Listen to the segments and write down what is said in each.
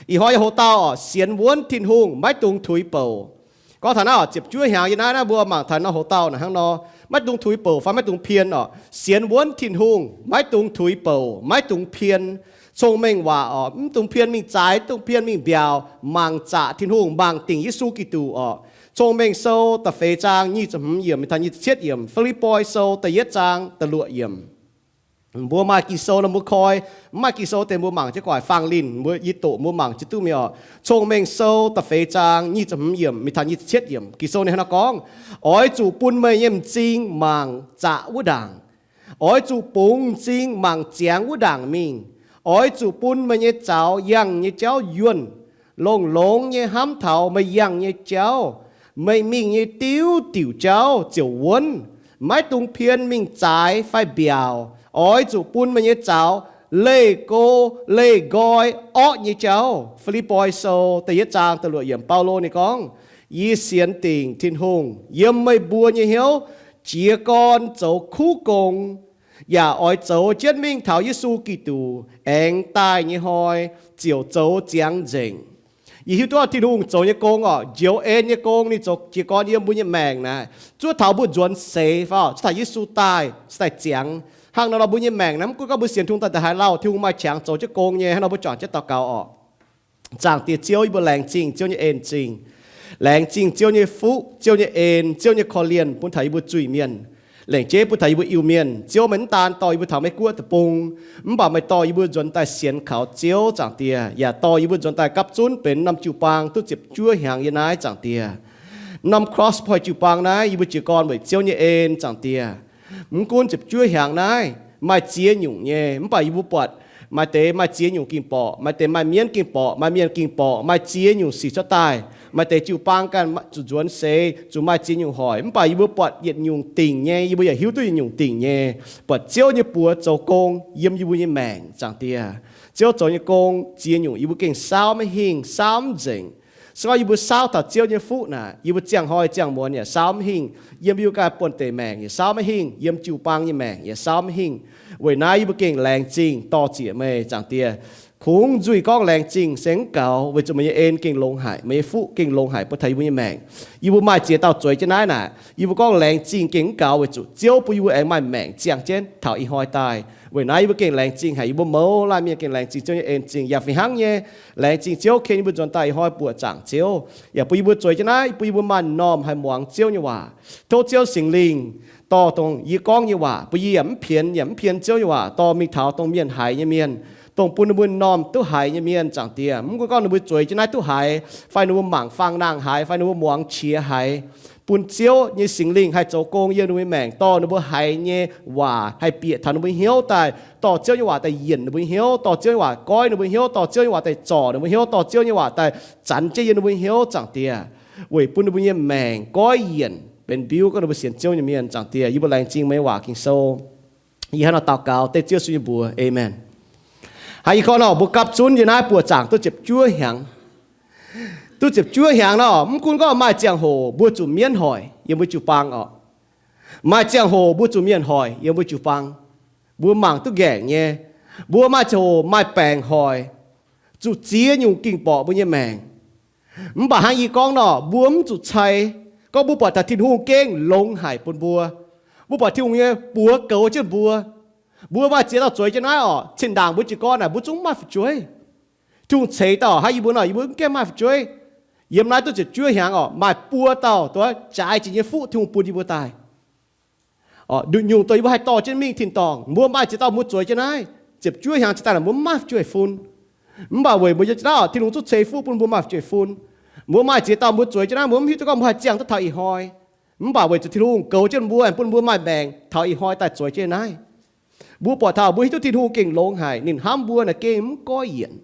Ih hnoi nyei hoc-dauh oc, sienx wuonv Tin-Hungh, maiv dungx tuix bouc. Gorngv taux naaiv oc, ziepc juov hnyangx yiem naaiv, naaiv mbuo mangc taux naaiv hoc-dauh naaic hnangv nor, maiv dungx tuix bouc fai maiv dungx pien oc. Sienx wuonv Tin-Hungh, maiv dungx tuix bouc, maiv dungx pien. Cong-Mengh Waac oc, mv dungx pien mingh zaaix, mv dungx pien mingh mbiaauc, mangc zaqc Tin-Hungh, mangc dingc Yesu Giduc oc. Cong-Mengh Sou da'feix zaang nyic ziepc hmz yiemc mingh taux nyic ziepc cietv yiemc, Fi^lipv^poi Sou da'yietv zaang da'luoqc yiemc. Mbuo maaih Ging-Sou nor mbuo koi, mv maaih Ging-Sou deix mbuo mangc jienv gu'nguaaic fangx linh, mbuo yie doqc mbuo mangc jienv duqv mi'aqv oc. Cong-Mengh Sou da'feix zaang nyic ziepc hmz yiemc mingh taux nyic ziepc cietv yiemc, Ging-Sou ninh hnangv nor gorngv, Oix zuqc bun meih nyei m'zing mangc zaqc wuov ndaangc. Oix zuqc bungx m'zing mangc ziangx wuov ndaangc mingh. Oix zuqc bun meih nyei zaux yangh nyei jauv yuonh, longx-longx nyei hnamv taux meih yangh nyei jauv. Meih mingh nyei diuv diuc jauv ziouc wuonv. Maiv dungx pien mingh zaaix fai mbiaauc. Oix zuqc bun meih nyei zaux leih go leih nqoi orqv nyei jauv. Fi^lipv^poi Sou da'yietv zaang da'luoqc yiemc, Baulo ninh gorngv, Yie sienx dingc Tin-Hungh yiem meih mbuo nyei hnyouv jiez gorn zoux kuv gong, yaac oix zoux jienv mingh taux Yesu Giduc aengx daaih nyei hnoi ziouc zoux ziangx nzengc. Yie hiuv duqv Tin-Hungh zoux nyei gong oc, njoux en nyei gong, ninh zoux jiez gorn yiem mbuo nyei maengc naaic, zuov taux mbuo nzuonx seix fai zuov taux Yesu daaih, daaih ziangx. Hnangv nor nor mbuo nyei maengc naaiv, mv gunv gorngv mbuo sienx Tin-Hungh daaih ndongc haaix lauh, Tin-Hungh maaih qangx zoux jienv gong nyei. Hnangv nor mbuo juangc jienv daux gaux oc. Zaangc Diex Ziouv, yie mbuo laengz zingh Ziouv nyei en-zingh, laengz zingh Ziouv nyei fuqv, Ziouv nyei en, Ziouv nyei korv-lienh bun taux yie mbuo zuiz-mienh, lengc jeiv bun taux yie mbuo Iu-Mienh. Ziouv, meih mv daan dorh yie mbuo taux Meiv Guoqv deic-bung, mv baac meih dorh yie mbuo nzuonx daaih sienx kaux Ziouv, Zaangc Diex, yaac dorh yie mbuo nzuonx daaih gapv zunv benx norm jiu-baang duqv ziepc juov hnyangx yiem naaiv, Zaangc Diex. Norm Cross Point jiu-baang naaiv yie mbuo jiez gorn weic Ziouv nyei en, Zaangc Diex. Mv gunv ziepc juov hnyangx naaiv maaih ziex nyungc nyei, mv baac yie mbuo buatc maaih deix maaih ziex nyungc ging borqc, maaih deix maaih mienv ging borqc, maaih mienh ging borqc, maaih ziex nyungc sic cuotv daaih. Maaih deix jiu-baang ganh zuqc nzuonx seix, zuqc maaih ziex nyungc hoic, mv baac yie mbuo buatc yietc nyungc dingc nyei, yie mbuo yaac hiuv duqv yietc nyungc dingc nyei. Buatc Ziouv nyei buoz zoux gong yiem yie mbuo nyei maengc, Zaangc Diex. Ziouv zoux nyei gong ziex nyungc yie mbuo gengh saauv maiv hingh, saauv mv nzengc. Se gorngv yie mbuo saauv taux Ziouv nyei fuqv naaic, yie mbuo ziangh hnoi ziangh muonz yaac saauv maiv hingh, yiem yie mbuo ganh buonv-deic maengc yaac saauv maiv hingh, yiem jiu-baang nyei maengc yaac saauv maiv hingh. Weic naaiv yie mbuo gengh laengz zingh dorh ziec meih, Zaangc Diex. Kungx nzuih gorngv laengz zingh se mv gaux, weic zuqc meih nyei en gengh longx haic, meih nyei fuqv gengh longx haic bun taux yie mbuo nyei maengc. Yie mbuo maaih ziex dauh zueiz jienv naaiv naaic, yie mbuo gorngv laengz zingh gengh mv gaux, weic zuqc Ziouv bun yie mbuo aengx maaih maengc ziangh jienv taux ih hnoi daaih. Weic naaiv yie mbuo gengh laengz zingh haic, yie mbuo mouz laanh mienh gengh laengz zingh Ziouv nyei en-zingh, yaac fih hnangv nyei laengz zingh Ziouv ken yie mbuo nzuonx daaih ih hnoi buoqc zaangc Ziouv, yaac bun yie mbuo zueiz jienv naaiv, bun yie mbuo maaih m'normh haih muangx Ziouv nyei waac. Tov Ziouv Singx Lingh dorh dongh yie gorngv nyei waac bun yie yaac mv pienx, yaac mv pien Ziouv nyei waac dorh mingh taux dongh mienh haiz nyei mienh, dongh bun ninh mbuo m'normh duqv haiz nyei mienh, Zaangc Diex. Mv gunv gorngv ninh mbuo zueiz jienv naaiv duqv haiz, fai ninh mbuo mangc fangx-nangh haiz, fai ninh mbuo muangx qiex haiz, bun Ziouv nyei Singx Lingh haih zoux gong yiem ninh mbuo nyei maengc, dorh ninh mbuo haiz nyei waac haih bieqc taux ninh mbuo hnyouv daaih, dorh Ziouv nyei waac daaih yienc ninh mbuo hnyouv, dorh Ziouv nyei waac goiv ninh mbuo hnyouv, dorh Ziouv nyei waac daaih zorc ninh mbuo hnyouv, dorh Ziouv nyei waac daaih zanx jienv yiem ninh mbuo hnyouv, Zaangc Diex, weic bun ninh mbuo nyei maengc goiv yienc benx mbiuv gorngv ninh mbuo sienx Ziouv nyei mienh, Zaangc Diex. Yie mbuo laengz zingh meih nyei waac, Ging-Sou. Yie hnangv naaiv daux gaux dengv Ziouv Yesu nyei mbuox, aamen. Hnangv yie gorngv nor, mbuo gapv zunv yiem naaiv buoqc zaangc duqv ziepc juov hnyangx. Duqv ziepc juov hnyangx nor, mv gunv gorngv maaih ziangh hoc mbuo zuqc mienv hoic yiem mbuo jiu-baang oc, maaih ziangh hoc mbuo zuqc mienh hoic yiem mbuo jiu-baang, mbuo mangc duqv nqaengc nyei, mbuo maaih ziangh hoc maaih baengc hoic, zuqc ziex nyungc ging-borqc mbuo nyei maengc. Mv baac hnangv yie gorngv nor, mbuo mv zuqc cai gorngv mbuo buatc taux Tin-Hungh gengh longx haic bun mbuo, mbuo buatc Tin-Hungh nyei buoz goux jienv mbuo. Mbuo maaih ziex dauh zueiz jienv naaiv oc, cin-ndaangc mbuo jiez gorn naaic mbuo zungv mv maaih fu'jueiv. Tin-Hungh ceix dauh hnangv yie mbuo nor, yie mbuo mv gaengh maaih fu'jueiv. Yiem naaiv duqv ziepc juov hnyangx oc, maaih buo dauh dongh jaaix jiex nyei fuqv Tin-Hungh bun yie mbuo daaih. Nduqc nyungc dongh yie mbuo haih dorh jienv mingh tin-dorngh, mbuo maaih ziex dauh mbuo zueiz jienv naaiv, ziepc juov hnyangx cingx daaih naaic mbuo mv maaih fu'jueiv fun. Mv baac weic mbuo yiem jienv naaiv oc, Tin-Hungh zungv ceix fuqv bun mbuo maaih fu'jueiv fun. Mbuo maaih ziex dauh mbuo zueiz jienv naaiv, mbuo mv hiuv duqv gorngv mbuo haih ziangh duqv taux ih hnoi. Mv baac weic zuqc Tin-Hungh goux jienv mbuo, bun mbuo maaih maengc taux ih hnoi daaih zueiz jienv naaiv. Mbuo buatc taux mbuo hiuv duqv Tin-Hungh gengh longx haic, ninh hnamv mbuo naaic gengh mv goiv yienc.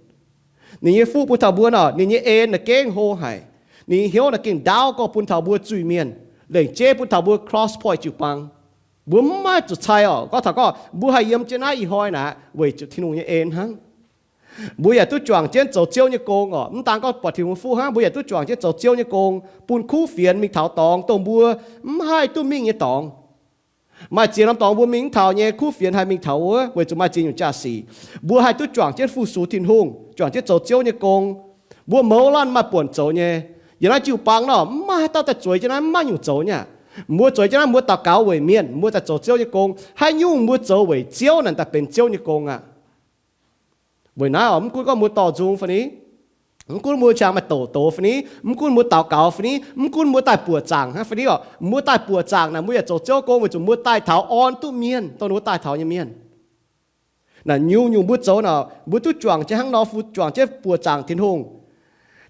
Ninh nyei fuqv bun taux mbuo nor, ninh nyei en naaic gengh hlo haic. Ninh nyei hnyouv naaic gengh ndaauv gorx bun taux mbuo zuiz-mienh, lengc jeiv bun taux mbuo Cross Point jiu-baang. Mbuo mv maaih zuqc cai oc. Gorngv taux gorngv mbuo haih yiem jienv naaiv ih hnoi naaic, weic zuqc Tin-Hungh nyei en hnangv. Mbuo yaac duqv juangc jienv zoux Ziouv nyei gong oc. Mv daan gorngv buatc Tin-Hungh fuqv hnangv, mbuo yaac duqv juangc jienv zoux Ziouv nyei gong, bun kuv fienx mingh taux dorngx dongh mbuo mv haih duqv mingh nyei dorngx. Maaih ziex norm dorngx mbuo mingh mv taux nyei, kuv fienx haih mingh taux wuov, weic zuqc maaih ziex nyungc jaa-sic. Mbuo haih duqv juangc jienv fu-sux Tin-Hungh, juangc jienv zoux Ziouv nyei gong, Mbuo mouz laanh maaih buonc zoux nyei. Yiem naaiv jiu-baang nor, mv maaih haaix dauh daaih zueiz jienv naaiv, mv maaih nyungc zoux nyei aqv. Mbuo zueiz jienv naaiv, mbuo daux gaux weic mienh, mbuo daaih zoux Ziouv nyei gong. Haaix nyungc mbuo zoux weic Ziouv naaic, daaih benx Ziouv nyei gong aqv. Weic naaiv oc, mv gunv gorngv mbuo dorh nzung fai ni, mv gunv mbuo qangx maaih doqc doz fai ni, mv gunv mbuo daux gaux fai ni, mv gunv mbuo daaih buoqc zaangc hnangv fai ni oc, mbuo daaih buoqc zaangc naaic, mbuo yaac zoux Ziouv gong weic zuqc mbuo daaih taux orn duqv mienh, dongh ninh mbuo daaih taux nyei mienh. Naaic nyungc-nyungc mbuo zoux naaic, mbuo duqv juangc jienv hnangv nor, fu-, juangc jienv buoqc zaangc Tin-Hungh,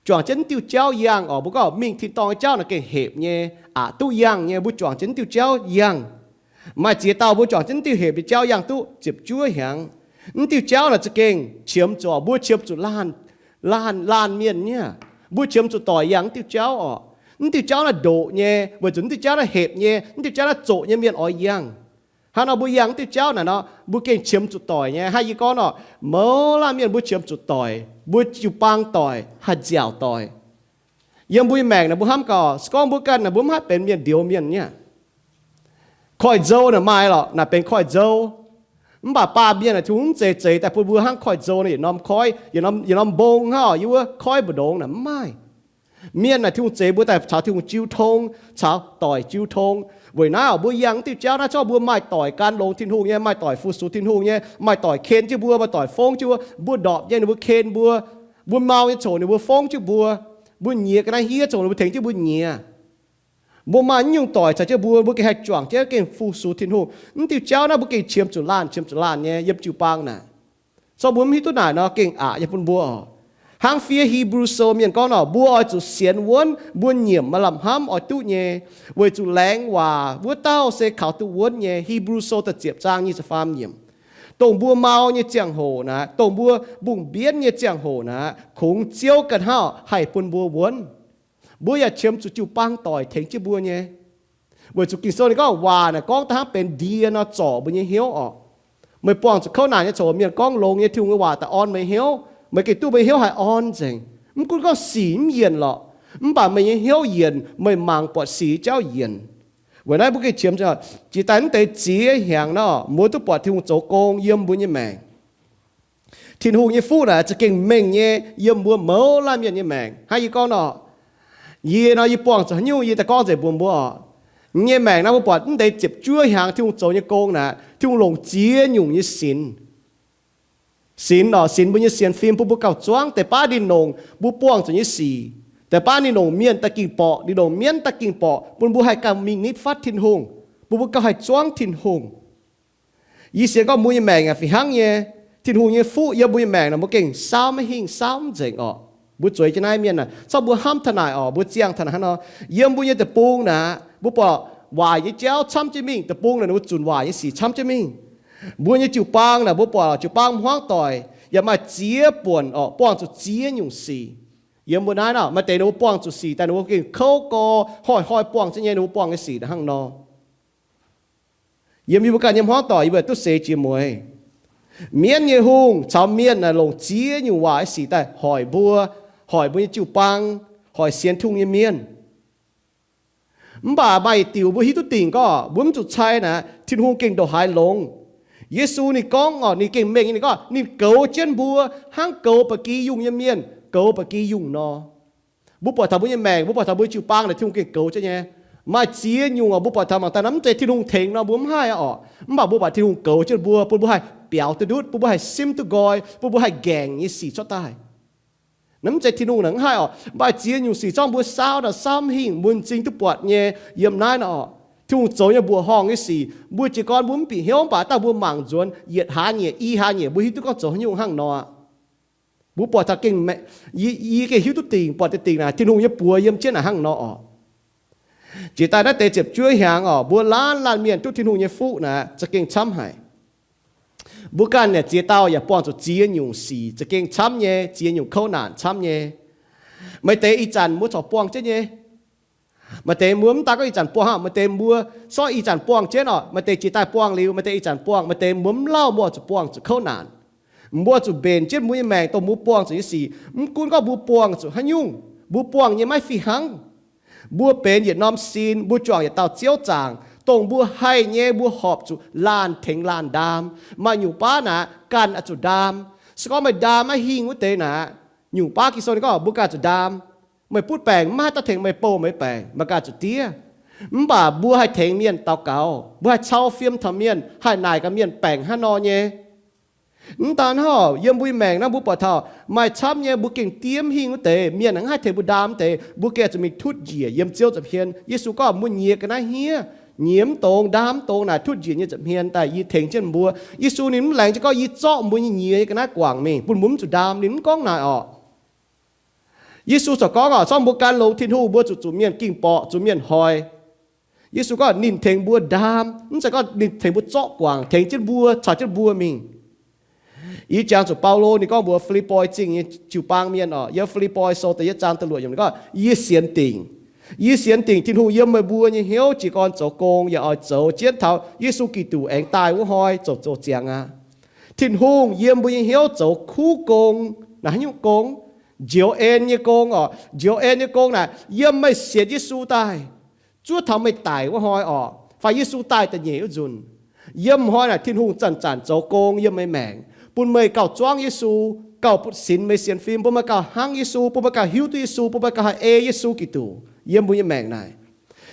juangc jienv diuh jauv yangh oc. Mbuo gorngv mingh tin-dorngh nyei jauv naaic gengh hepc nyei, aqc duqv yangh nyei. Mbuo juangc jienv diuh jauv yangh. Maaih ziex dauh mbuo juangc jienv diuh hepc nyei jauv yangh duqv ziepc juov hnyangx. Mv diuh jauv naaic za'gengh qiemx zuqc, mbuo qiemx zuqc laanh, laanh, laanh mienh nyei. Mbuo qiemx zuqc doic yangh mv diuh jauv oc. Mv diuh jauv naaiv ndoqc nyei, weic zuqc mv diuh jauv naaiv hepc nyei, mv diuh jauv naaiv zoqc nyei mienh oix yangh. Hnangv nor mbuo yangh mv diuh jauv naaic nor, mbuo gengh qiemx zuqc doic nyei. Hnangv yie gorngv nor, mouz laanh mienh mbuo qiemx zuqc doic, mbuo jiu-baang doic, haih nziaauc doic. Yiem mbuo nyei maengc naaic mbuo hnamv gaax, se gorngv mbuo ganh naaic mbuo mv haih benx mienh ndoqc mienh nyei aqv. Koiv-nzou naaic maaih lorqc, naaic benx koiv-nzou. Mv baac baamh mienh naaic Tin-Hungh mv zeiz zeix daaih bun mbuo hnangv koiv-nzou naaic yietc norm koiv, yietc norm, yietc norm mbong hnangv oc, yie wuov koiv mbu'ndongx naaic mv maaih. Mienh naaic Tin-Hungh zeix mbuo daaih caux Tin-Hungh jiu tong, caux doic jiu tong. Weic naaiv oc, mbuo yangh mv diuh jauv naaiv, zorqv mbuo maaih doic gan longx Tin-Hungh nyei, maaih doic fu-sux Tin-Hungh nyei, maaih doic ken jienv mbuo, maaih doic fongv jienv mbuo. Mbuo ndorpc nyei ninh mbuo ken mbuo, mbuo mau nyei coc ninh mbuo fongv jienv mbuo, mbuo nyiex ga'naaiv hniev coc ninh mbuo tengx jienv mbuo nyiex. Mbuo maaih naaiv nyungc doic caux jienv mbuo, mbuo gengh haih juangc jienv gengh fu-sux Tin-Hungh. Mv diuh jauv naaiv mbuo gengh qiemx zuqc laanh, qiemx zuqc laanh nyei yiem jiu-baang naaic. Zorqv mbuo mv hiuv duqv naaic nor gengh aqc nyei bun mbuo oc. Hnangv fiev Hipv^lu Sou mienh gorngv nor, mbuo oix zuqc sienx wuonv, mbuo nyiemc maaih lamh hnamv oix duqv nyei, weic zuqc laengz waac wuov dauh se kaux duqv wuonv nyei. Hipv^lu Sou da'ziepc zaang nyic ziepc faam yiemc. Dongh mbuo mau nyei ziangh hoc naaic, dongh mbuo mbungh mbienv nyei ziangh hoc naaic, kungx Ziouv ganh hnangv haih bun mbuo wuonv. Mbuo yaac qiemx zuqc jiu-baang doic tengx jienv mbuo nyei. Weic zuqc Ging-Sou ninh gorngv waac naaic gorngv daaih hnangv benx ndie nor zorc mbuo nyei hnyouv oc. Meih buangh zuqc kouv naanc nyei coc mienh gorngv longx nyei, Tin-Hungh nyei waac daaih orn meih hnyouv, meih gengh duqv meih hnyouv haih orn nzengc. Mv gunv gorngv sic mv yienc lorqc, mv baac meih nyei hnyouv yienc, meih mangc buatc sic jauv yienc. Weic naaiv mbuo gengh qiemx, jiex daaih mv deix ziex hnyangx nor, mbuo duqv buatc Tin-Hungh zoux gong yiem mbuo nyei maengc. Tin-Hungh nyei fuqv naaic za'gengh mengh nyei yiem mbuo mouz laanh mienh nyei maengc. Hnangv yie gorngv nor, yie nor yie buangh zuqc haaix nyungc yie daaih gorngv nzengc mbuox mbuo oc. Yie nyei maengc naaiv mbuo buatc mv deix ziepc juov hnyangx Tin-Hungh zoux nyei gong naaic, Tin-Hungh longc ziex nyungc nyei sinx. Sinx oc, sinx mbuo nyei sienx fim bun mbuo gauh zuangv deix baav ninh longc mbuo buangh zuqc nyei sic, deix baav ninh longc mienh daaih ging borqc, ninh longc mienv daaih ging borqc, bun mbuo haih gauh mingh nitv fatv Tin-Hungh, bun mbuo gauh haih zuangv Tin-Hungh. Yie sienx gorngv mbuo nyei maengc yaac fih hnangv nyei. Tin-Hungh nyei fuqv yiem mbuo nyei maengc naaic mbuo gengh saauv maiv hingh, saauv mv nzengc oc. Mbuo zueiz jienv naaiv mienh naaic, zorqv mbuo hnamv taux naaic oc, mbuo ziangh taux naaic hnangv nor. Yiem mbuo nyei deic-bung naaic, mbuo buatc waaic nyei jauv camv jienv mingh, deic-bung naaic ninh mbuo zunc waaic nyei sic camv jienv mingh. Mbuo nyei jiu-baang naaic, mbuo buatc jiu-baang hmuangv doic yaac maaih ziex buonc oc, buangh zuqc ziex nyungc sic. Yiem mbuo naaiv nor, maaih deix ninh mbuo buangh zuqc sic daaih ninh mbuo gengh kouv gorx, hnoi-hnoi buangh jienv nyei ninh mbuo buangh nyei sic naaic hnangv nor. Yiem yie mbuo ganh nyei hmuangv doic yie mbuo duqv seix jiex mueiz. Mienv nyei hungh caux mienh naaic longc ziex nyungc waaic nyei sic daaih hoic mbuo, hoic mbuo nyei jiu-baang, hoic sienx Tin-Hungh nyei mienh. Mv baac maaih yietc diuc mbuo hiuv duqv dingc gorngv mbuo mv zuqc cai naaic, Tin-Hungh gengh ndongc haaix longx. Yesu ninh gorngv oc, ninh gengh mengh nyei, ninh gorngv ninh goux jienv mbuo hnangv goux ba'gi yungh nyei mienh goux ba'gi yungh nor. Mbuo buatc taux mbuo nyei maengc, mbuo buatc taux mbuo jiu-baang naaic, Tin-Hungh gengh goux jienv nyei. Maaih ziex nyungc oc, mbuo buatc taux mangc daaih naaiv mv zeiz Tin-Hungh tengx nor mbuo mv haih oc. Mv baac mbuo buatc Tin-Hungh goux jienv mbuo, bun mbuo haih biaux duqv ndutv, bun mbuo haih simv duqv nqoi, bun mbuo haih nqaengc nyei sic cuotv daaih. Naaiv mv zeiz Tin-Hungh naaic mv haih oc. Maaih ziex nyungc sic zorngv mbuo saauv naaic saauv mv hingh, mbuo m'zing duqv buatc nyei yiem naaiv nor oc. Tin-Hungh zoux nyei mbuoqc horngh nyei sic, mbuo jiez gorn mbuo mv bieqc hnyouv, mv baac dangh mbuo mangc nzuonx yietc hlaax nyieqc i hlaax nyieqc mbuo hiuv duqv gorngv zoux haaix nyungc hnangv nor. Mbuo buatc taux gengh, yie, yie gengh hiuv duqv dingc, buatc deix dingc naaic Tin-Hungh nyei buoz yiem jienv naaic hnangv nor oc. Jiex daaih naaiv deix ziepc juov hnyangx oc, mbuo laanh laanh mienh duqv Tin-Hungh nyei fuqv naaic za'gengh camv haic. Mbuo ganh yaac ziex dauh yaac buangh zuqc ziex nyungc sic za'gengh camv nyei, ziex nyungc kouv naanc camv nyei. Maaih deix ih zanc mbuo corc buangh jienv nyei. Maaih deix mbuo mv daan gorngv ih zanc buangh hnangv, maaih deix mbuo sortv ih zanc buangh jienv oc, maaih deix jiex daaih buangh liuz, maaih deix ih zanc buangh, maaih deix mbuo mv lauh mbuo zuqc buangh zuqc kouv naanc. Mbuo zuqc mbenc jienv mbuo nyei maengc dongh mbuo buangh zuqc nyei sic. Mv gunv gorngv mbuo buangh zuqc haaix nyungc, mbuo buangh nyei maiv fih hnangv. Mbuo benx yietc norm sin, mbuo juangc yietc dauh Ziouv zaangc, dongh mbuo haih nyei mbuo horpc zuqc laanh tengx laanh ndaam. Maaih nyungc baav naaic ganh oix zuqc ndaam. Se gorngv meih ndaam maiv hingh wuov deix naaic, Nyungc baav Ging-Sou ninh gorngv mbuo ganh zuqc ndaam. Meih butv baengc maiv haih daaih tengx meih bouh meih baengc, meih ganh zuqc diev. Mv baac mbuo haih tengx mienh daux gaux, mbuo haih cau fiem taux mienh, haih naaic gaax mienh baengc hnangv nor nyei. Mv daan hnangv, yiem mbuo nyei maengc naaiv mbuo buatc taux maaih camv nyei mbuo gengh diev hingh wuov deix, mienh maiv haih tengx mbuo ndaam wuov deix, mbuo gengh zuqc mingh tutv njiec yiem Ziouv nza'hmien hieh. Yesu gorngv mbuo nyiex ga'naaiv hniev, nyiex mv dongz, ndaam mv dongz naaic tutv njiec nyei nza'hmien daaih yie tengx jienv mbuo. Yesu ninh mv laengz jienv gorngv yie zorqv mbuo nyei nyiex nyei ga'naaiv guangc mingh bun mbuo mv zuqc ndaam, ninh mv gorngv naaic orqc. Yesu corc gorngv orqc, zorqv mbuo gan longx Tin-Hungh mbuo zuqc zuqc mienh ging borqc, zuqc mienh hoic. Yesu gorngv ninh tengx mbuo ndaam, mv zeiz gorngv ninh tengx mbuo zorqv guangc, tengx jienv mbuo, caux jienv mbuo mingh. Ih jangx zuqc Baulo ninh gorngv mbuox Fi^lipv^poi Zingh nyei jiu-baang mienh orqc, yiem Fi^lipv^poi Sou da'yietv zaang da'luoqc yiemc ninh gorngv, yie sienx dingc, yie sienx dingc Tin-Hungh yiem meih mbuo nyei hnyouv jiez gorn zoux gong yaac oix zoux jienv taux Yesu Giduc aengx daaih wuov hnoi zoux zoux ziangx aqv. Tin-Hungh yiem mbuo nyei hnyouv zoux kuv gong, naaiv haaix nyungc gong? Njoux en nyei gong orqc. Njoux en nyei gong naaic yiem meih sienx Yesu daaih, zuov taux meih daic wuov hnoi orqc, fai Yesu daaih da'nyeic wuov nzunc, yiem hnoi naaic Tin-Hungh zanc-zanc zoux gong yiem meih maengc, bun meih gauh zuangv Yesu, gauh butv sinx meih sienx fim, bun meih gauh hnangv Yesu, bun meih gauh hiuv duqv Yesu, bun meih gauh haih ei Yesu Giduc yiem mbuo nyei maengc naaic.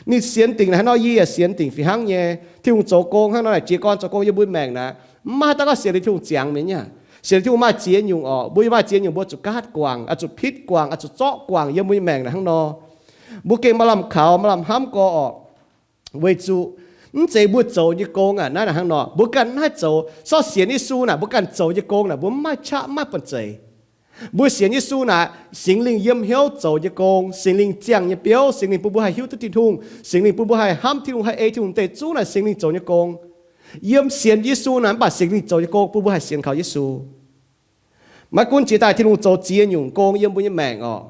Ninh sienx dingc naaic hnangv nor, yie yaac sienx dingc fih hnangv nyei. Tin-Hungh zoux gong hnangv nor naaic, jiez gorn zoux gong yiem mbuo maengc naaic, mv maaih haaix dauh gorngv sienx liuz Tin-Hungh ziangx mi'aqv. Sienx liuz Tin-Hungh maaih ziex nyungc orqc. Mbuo maaih ziex nyungc mbuo zuqc gaatv guangc, oix zuqc pitv guangc, oix zuqc zorqv guangc yiem mbuo nyei maengc naaic hnangv nor. Mbuo gengh maaih lamh kaux, maaih lamh hnamv gorx orqc. Weic zuqc mv zeiz mbuo zoux nyei gong aqv, naaiv naaic hnangv nor mbuo ganh mv haih zoux. Sortv sienx Yesu naaic mbuo ganh zoux nyei gong naaic mbuo mv maaih qaqv, mv maaih banh zeic. Mbuo sienx Yesu naaic, Singx Lingh yiem hnyouv zoux nyei gong, Singx Lingh ziangh nyei biouv, Singx Lingh bun mbuo haih hiuv duqv Tin-Hungh, Singx Lingh bun mbuo haih hnamv Tin-Hungh, haih ei Tin-Hungh deix zungv naaic Singx Lingh zoux nyei gong. Yiem sienx Yesu naaic mv baac Singx Lingh zoux nyei gong bun mbuo haih sienx kaux Yesu. Maiv gunv jiex daaih Tin-Hungh zoux ziex nyungc gong yiem mbuo nyei maengc orqc.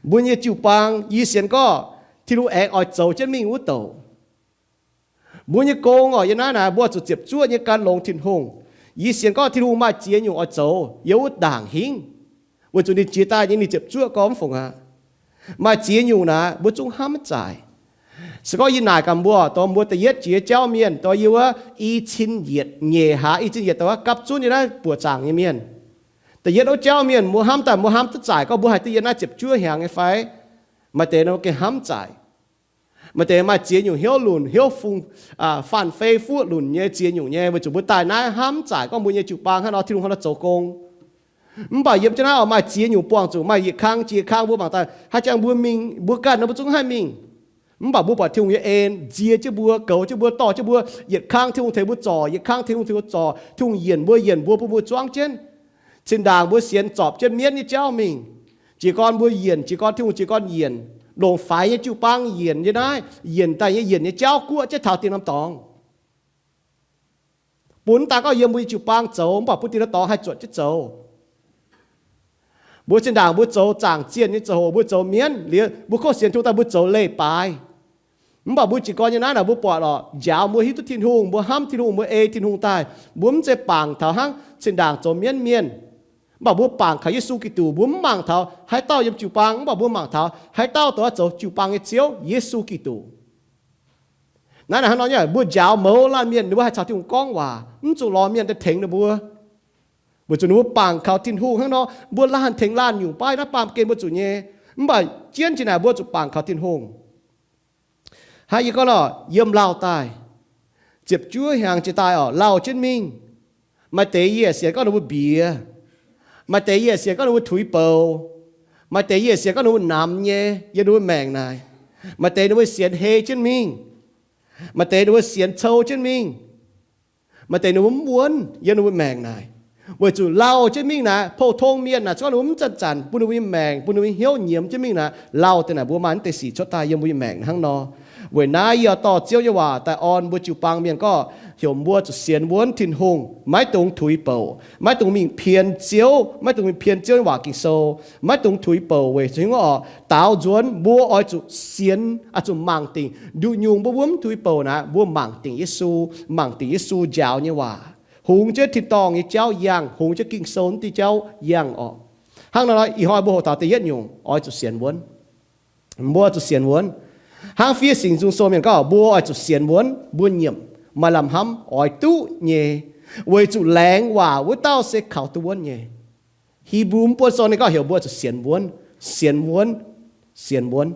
Mbuo nyei jiu-baang, yie sienx gorngv Tin-Hungh aengx oix zoux jienv mingh wuov douc. Mbuo nyei gong orqc, yiem naaiv naaic mbuo zuqc ziepc zuoqv nyei gan longx Tin-Hungh. Yie sienx gorngv Tin-Hungh maaih ziex nyungc oix zoux yiem wuov ndaangc hingv, weic zuqc ninh jiex daaih nyei ninh ziepc zuoqv gorngv mv fungc aqv. Maaih ziex nyungc naaic mbuo zungv hnamv maiv zaaix. Se gorngv yie naaic gaax mbuo, dongh mbuo da'yietv jiex jauv mienh, dongh yie wuov i cin yietc nyeic hlaax i cin yietc dongh wuov gapv zunv nyei naaiv buoqc zaangc nyei mienh, da'yietv wuov jauv mienh mbuo hnamv daaih mbuo hnamv duqv zaaix gorngv mbuo haih duqv yiem naaiv ziepc zuoqv hiaangx nyei fai? Maaih deix nor gengh hnamv zaaix. Maaih deix maaih ziex nyungc hnyouv lunc, hnyouv fungx, faanh fei fuoqv lunc nyei ziex nyungc nyei, weic zuqc mbuo daaih naaiv hnamv zaaix gorngv mbuo nyei jiu-baang hnangv nor Tin-Hungh hnangv nor zoux gong. Mv baac yiem jienv naaiv oix maaih ziex nyungc buangh zuqc, maaih yietc kang jiex kang mbuo mangc daaih, haaix jangx mbuo mingh, mbuo ganh nor mbuo zungv haih mingh. Mv baac mbuo buatc Tin-Hungh nyei en nzie jienv mbuo, goux jienv mbuo, dorh jienv mbuo, yietc kang Tin-Hungh tengx mbuo zorc, yietc kang Tin-Hungh tengx mbuo zorc, Tin-Hungh yienc mbuo, yienc mbuo, bun mbuo zuangv jienv. Zinh ndaangc mbuo sienx zorpc jienv mienv nyei jauv mingh. Jiez gorn mbuo yienc, jiez gorn Tin-Hungh jiez gorn yienc, longc faix nyei jiu-baang yienc nyei naaiv, yienc daaih nyei yienc nyei jauv guoqv jienv taux dinh norm dorngx. Bun daaih gorngv yiem mbuo nyei jiu-baang zoux, mv baac bun dinh norm dorngx haih zuotc jienv zoux. Mbuo zinh ndaangc mbuo zoux zaangc zienh nyei zoux hoc, mbuo zoux mienv liuz, mbuo kov sienx Tin-Hungh daaih mbuo zoux leiz-baaix. Mv baac mbuo jiez gorn nyei naaiv naaic mbuo buatc lorqc, njaaux mbuo hiuv duqv Tin-Hungh, mbuo hnamv Tin-Hungh, mbuo ei Tin-Hungh daaih, mbuo mv zeiz bangc taux hnangv zinh ndaangc zoux mienv mienh. Mv baac mbuo bangc kaux Yesu Giduc, mbuo mv mangc taux haaix dauh yiem jiu-baang, mv baac mbuo mangc taux haaix dauh dongh zoux jiu-baang nyei Ziouv, Yesu Giduc. Naaiv naaic hnangv nor nyei, mbuo njaaux mouz laanh mienh ninh mbuo haih caux Tin-Hungh gorngv waac, mv zuqc lorz mienh daaih tengx ninh mbuo. Weic zuqc ninh mbuo bangc kaux Tin-Hungh hnangv nor, mbuo laanh tengx laanh nyungc baav naaiv baamh gen mbuo zuqc nyei. Mv baac jienv jiex naaic mbuo zuqc bangc kaux Tin-Hungh. Hnangv yie gorngv lorqc, yiem lauh daaih, ziepc juov hnyangx jiex daaih orqc, lauh jienv mingh. Maaih deix yie sienx gorngv ninh mbuo mbiex. Maaih deix yie sienx gorngv ninh mbuo tuix bouc. Maaih deix yie sienx gorngv ninh mbuo namx nyei yiem ninh mbuo maengc naaic. Maaih deix ninh mbuo sienx hei jienv mingh. Maaih deix ninh mbuo sienx cou jienv mingh. Maaih deix ninh mbuo mv wuonv yiem ninh mbuo maengc naaic. Weic zuqc lauh jienv mingh naaic, pou-tong mienh naaic, se gorngv ninh mbuo mv zanc-zanc bun ninh mbuo nyei maengc, bun ninh mbuo nyei hnyouv nyiemz jienv mingh naaic, lauh deix naaic mbuo maaih mv deix sic cuotv daaih yiem mbuo nyei maengc hnangv nor. Weic naaiv yie dorh Ziouv nyei waac daaih orn mbuo jiu-baang mienh gorngv, heuc mbuo zuqc sienx wuonv Tin-Hungh, maiv dungx tuix bouc, maiv dungx mingh pien Ziouv, maiv dungx mingh pien Ziouv nyei waac Ging-Sou, maiv dungx tuix bouc weic zuqc orqc, daaux nzuonx mbuo oix zuqc sienx, oix zuqc mangc dingc. Nduqc nyungc mbuo mbuo mv tuix bouc naaic, mbuo mangc dingc Yesu, mangc dingc Yesu njaaux nyei waac, hungx jienv tin-dorngh nyei jauv yangh, hungx jienv Ging-Sou naaiv diuh jauv yangh orqc. Hnangv nor, ih hnoi mbuo hoqc taux da'yietv nyungc, oix zuqc sienx wuonv. Mbuo zuqc sienx wuonv. Hnangv fiev Singx Nzung Sou mienh gorngv, mbuo oix zuqc sienx wuonv, mbuo nyiemc maaih lamh hnamv oix duqv nyei, weic zuqc laengz waac wuov dauh se kaux duqv wuonv nyei. Hipv^lu mv buonv sou ninh gorngv heuc mbuo zuqc sienx wuonv, sienx wuonv, sienx wuonv.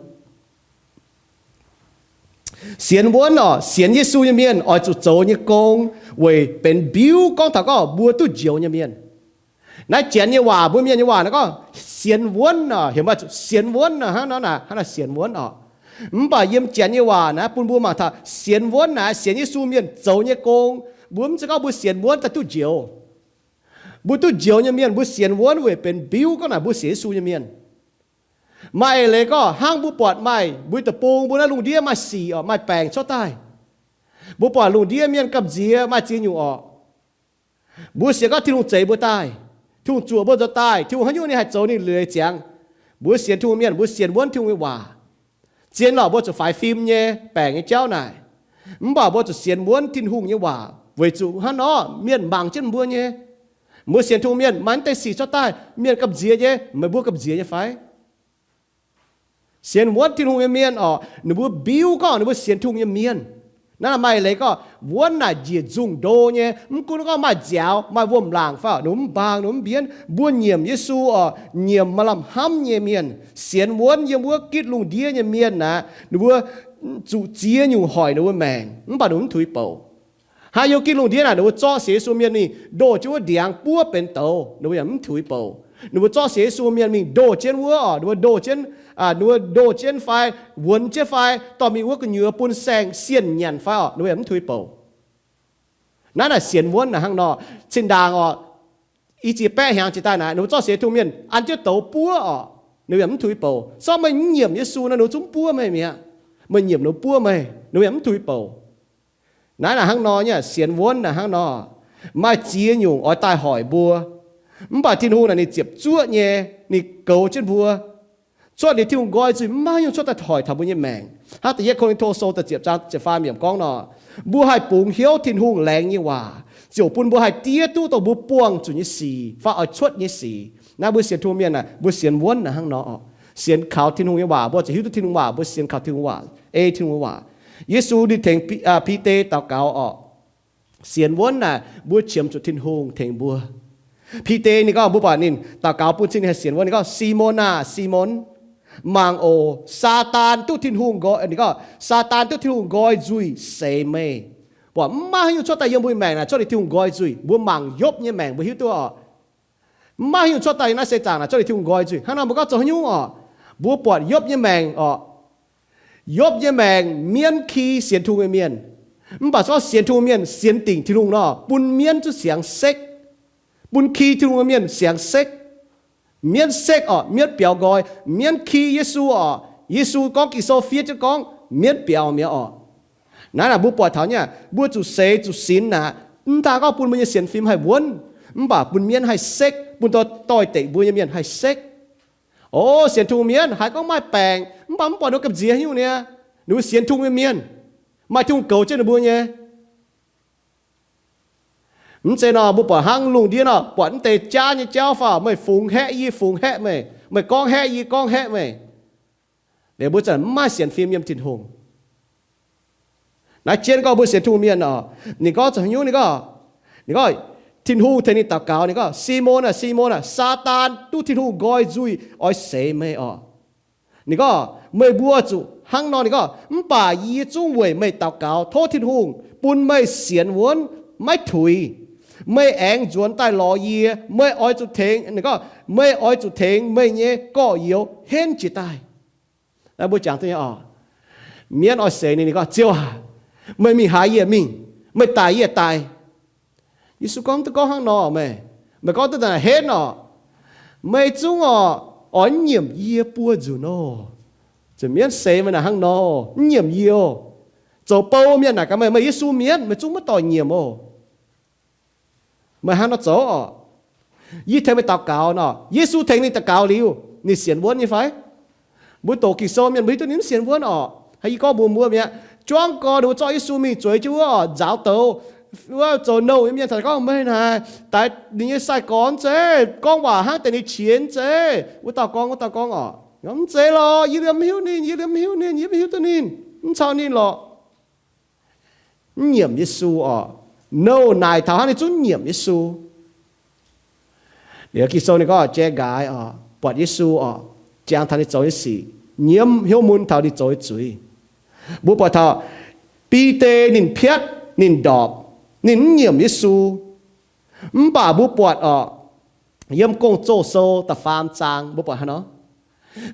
Sienx wuonv orqc, sienx Yesu nyei mienh oix zuqc zoux nyei gong weic benx mbiuv gorngv taux gorngv mbuo duqv njoux nyei mienh. Naaiv Janx nyei waac, mbuo Mienh nyei waac naaiv gorngv sienx wuonv orqc, heuc mbuo zuqc sienx wuonv orqc, hnangv nor naaic, hnangv naaic sienx wuonv orqc. Mv baac yiem Janx nyei waac naaiv bun mbuo mangc taux sienx wuonv naaic sienx Yesu mienh zoux nyei gong. Mbuo mv zeiz gorngv mbuo sienx wuonv daaih duqv njoux. Mbuo duqv njoux nyei mienh mbuo sienx wuonv weic benx mbiuv gorngv naaic mbuo sienx Yesu nyei mienh. Maaih eix leiz gorngv hnangv mbuo buatc maaih mbuo deic-bung mbuo naaiv lungh ndiev maaih sic orqc, maaih baengc cuotv daaih. Mbuo buatc lungh ndiev mienh gamh nziex maaih ziex nyungc orqc. Mbuo sienx gorngv Tin-Hungh zeix mbuo daaih, Tin-Hungh zuoqc mbuo nzuonx daaih, Tin-Hungh haaix nyungc ninh haih zoux ninh liuz ziex. Mbuo sienx Tin-Hungh mienh mbuo sienx wuonv Tin-Hungh nyei waac. Zien lorqc mbuo zuqc faix fim nyei baengc nyei jauv naaic, mv baac mbuo zuqc sienx wuonv Tin-Hungh nyei waac weic zuqc hnangv nor mienh mangc jienv mbuo nyei. Mbuo sienx Tin-Hungh mienh maaih mv deix sic cuotv daaih, mienh gamh nziex nyei, meih mbuo gamh nziex nyei fai? Sienx wuonv Tin-Hungh nyei mienh orqc, ninh mbuo mbiuv gorngv ninh mbuo sienx Tin-Hungh nyei mienh. Naaiv maaih eix leiz gorngv wuonv naaic njiec nzungh ndo nyei, mv gunv gorngv maaih nziaaux maaih wuom-laangc fai orqc, ninh mbuo mv mbaang, ninh mbuo mv mbienv, mbuo nyiemc Yesu orqc, nyiemc maaih lamh hnamv nyei mienh. Sienx wuonv yiem wuov gitv lungh ndiev nyei mienh aeqv, ninh mbuo zuqc ziex nyungc hoic ninh mbuo maengc, mv baac ninh mbuo mv tuix bouc. Haaix yiem gitv lungh ndiev naaic ninh mbuo zorqv sienx Yesu mienh mingh ndoh jienv wuov ndiangx buov benx douz, ninh mbuo yaac mv tuix bouc. Ninh mbuo zorqv sienx Yesu mienh mingh ndoh jienv wuov orqc, ninh mbuo ndoh jienv, ninh mbuo ndoh jienv fai, wuonx jienv fai, dorh mingh wuov gu'nyuoz bun saeng-sienh nyanc fai orqc, ninh mbuo yaac mv tuix bouc. Naaiv naaic sienx wuonv naaic hnangv nor. Zinh ndaangc orqc, i ziex baeqv hnyangx jiex daaih naaic, ninh mbuo zorqv sienx Tin-Hungh mienh an jienv douz buov orqc, ninh mbuo yaac mv tuix bouc. Se gorngv meih mv nyiemc Yesu nor, ninh mbuo zungv buov meih mi'aqv. Meih nyiemc ninh mbuo buov meih, ninh mbuo yaac mv tuix bouc. Naaiv naaic hnangv nor nyei, sienx wuonv naaic hnangv nor. Maaih ziex nyungc oix daaih hoic mbuo. Mv baac Tin-Hungh naaic ninh ziepc zuoqv nyei, ninh goux jienv mbuo. Cuotv liuz Tin-Hungh nqoi nzuih mv maaih nyungc cuotv daaih hoic taux mbuo nyei maengc. Hnangv Da'yietv Ko^lin^to Sou da'ziepc zaang ziepc faam yiemc gorngv nor, mbuo haih bungx hnyouv Tin-Hungh laengz nyei waac ziouc bun mbuo haih diev duqv dongh mbuo buangh zuqc nyei sic fai oix cuotv nyei sic. Naaiv mbuo sienx Tin-Hungh mienh naaic, mbuo sienx wuonv naaic hnangv nor. Sienx kaux Tin-Hungh nyei waac, mbuo ziouc hiuv duqv Tin-Hungh waac, mbuo sienx kaux Tin-Hungh waac, ei Tin-Hungh waac. Yesu ninh tengx Bide daux gaux orqc. Sienx wuonv naaic mbuo qiemx zuqc Tin-Hungh tengx mbuo. Bide ninh gorngv, mbuo buatc ninh daux gaux bun cing ninh haih sienx wuonv, ninh gorngv, Simon aah, Simon, mangc oc, Saadaan duqv Tin-Hungh nqoi, ninh gorngv, Saadaan duqv Tin-Hungh nqoi nzuih seix meih. Buatc mv maaih haaix nyungc cuotv daaih yiem mbuo maengc naaic cuotv liuz Tin-Hungh nqoi nzuih. Mbuo mangc Yopv nyei maengc mbuo hiuv duqv orqc. Mv maaih haaix nyungc cuotv daaih yiem naaiv seix zaangc naaic cuotv liuz Tin-Hungh nqoi nzuih. Hnangv nor mbuo gorngv zoux haaix nyungc orqc? Mbuo buatc Yopv nyei maengc orqc. Yopv nyei maengc mienv ki sienx Tin-Hungh nyei mienh. Mv baac se gorngv sienx Tin-Hungh mienh sienx dingc Tin-Hungh nor, bun mienv zungv siangx sekv. Bun ki Tin-Hungh nyei mienh siangx sekv. Mienv sekv orqc, mienv biaux nqoi, mienv ki Yesu orqc. Yesu gorngv Ging-Sou fiev jienv gorngv mienv biaux mi'aqv orqc. Naaiv naaic mbuo buatc taux nyei, mbuo zuqc seix zuqc sinx naaic, mv daan gorngv bun mbuo nyei sienx fim haih wuonv, mv baac bun mienv haih sekv, bun doix-dekc mbuo nyei mienh haih sekv. O, sienx Tin-Hungh mienh haiz gorngv maaih baengc, mv baac mv buatc ninh mbuo gamh nziex haaix nyungc niaa. Ninh mbuo sienx Tin-Hungh nyei mienh, maaih Tin-Hungh goux jienv ninh mbuo nyei. Mv zeiz nor, mbuo buatc hnangv lungh ndiev nor, buatc mv deix jaav nyei jauv fai meih fungx haeqv yie, fungx haeqv meih, meih gorngv haeqv yie, gorngv haeqv meih. Liuz mbuo zanc mv maaih sienx fim yiem Tin-Hungh. Naaiv jienv gorngv mbuo sienx Tin-Hungh mienh orqc, ninh gorngv zoux haaix nyungc, ninh gorngv, ninh gorngv, Tin-Hungh tengx ninh daux gaux, ninh gorngv, Simon aah, Simon aah, Saadaan duqv Tin-Hungh nqoi nzuih oix seix meih orqc. Ninh gorngv, meih mbuo zuqc hnangv nor, ninh gorngv, mv baac yie zungv weic meih daux gaux tov Tin-Hungh bun meih sienx wuonv maiv tuix. Meih aengx nzuonx daaih lorz yie, meih oix zuqc tengx, ninh gorngv, meih oix zuqc tengx meih nyei gorx-youz henv jiez daaih. Naaiv mbuo jangx duqv nyei orqc. Mienv oix seix ninh, ninh gorngv, Ziouv aac, meih mingh haaix yie mingh, meih daic yie daic. Yesu gorngv, duqv gorngv hnangv nor meih, meih gorngv duqv daaih henv orqc. Meih zungv orqc, oix nyiemc yie buo nzunc nor. Zuqc mienv seix meih naaic hnangv nor, mv nyiemc yie oc. Zoux bou mienh naaic gaax meih, meih Yesu mienv, meih zungv maiv dorh nyiemc oc. Meih hnangv nor zoux orqc. Yie tengx meih daux gaux nor, Yesu tengx ninh daux gaux liuz, ninh sienx wuonv nyei fai? Mbuo doqc Ging-Sou mienh mbuo hiuv duqv ninh mv sienx wuonv orqc. Haaix, yie gorngv mbuox mbuo mi'aqv, juangv gorn ninh mbuo zorqv Yesu mingh zueiz jienv wuov orqc, nzaaux douz, wuov zoux nouh nyei mienh taux gorngv, meih naaic daix ninh nyei sai-gorx mv zeiz, gorngv waac hnangv deix ninh qiex mv zeiz. Wuov dauh gorngv, wuov dauh gorngv orqc, mv zeiz lorqc, yie liemh mv hiuv ninh, yie liemh mv hiuv ninh, yie mv hiuv duqv ninh, mv caux ninh lorqc. Mv nyiemc Yesu orqc. Nouh naaic taux hnangv ninh zungv nyiemc Yesu. Liuz Ging-Sou ninh gorngv jai nqaaix oc, buatc Yesu oc, jangx taux ninh zoux nyei sic, nyiemv hnyouv mun taux ninh zoux nyei zuiz. Mbuo buatc taux Bide ninh piatv, ninh ndorpc, ninh mv nyiemc Yesu. Mv baac mbuo buatc oc, yiem Gong-Zoh sou da'faam zaang mbuo buatc hnangv nor,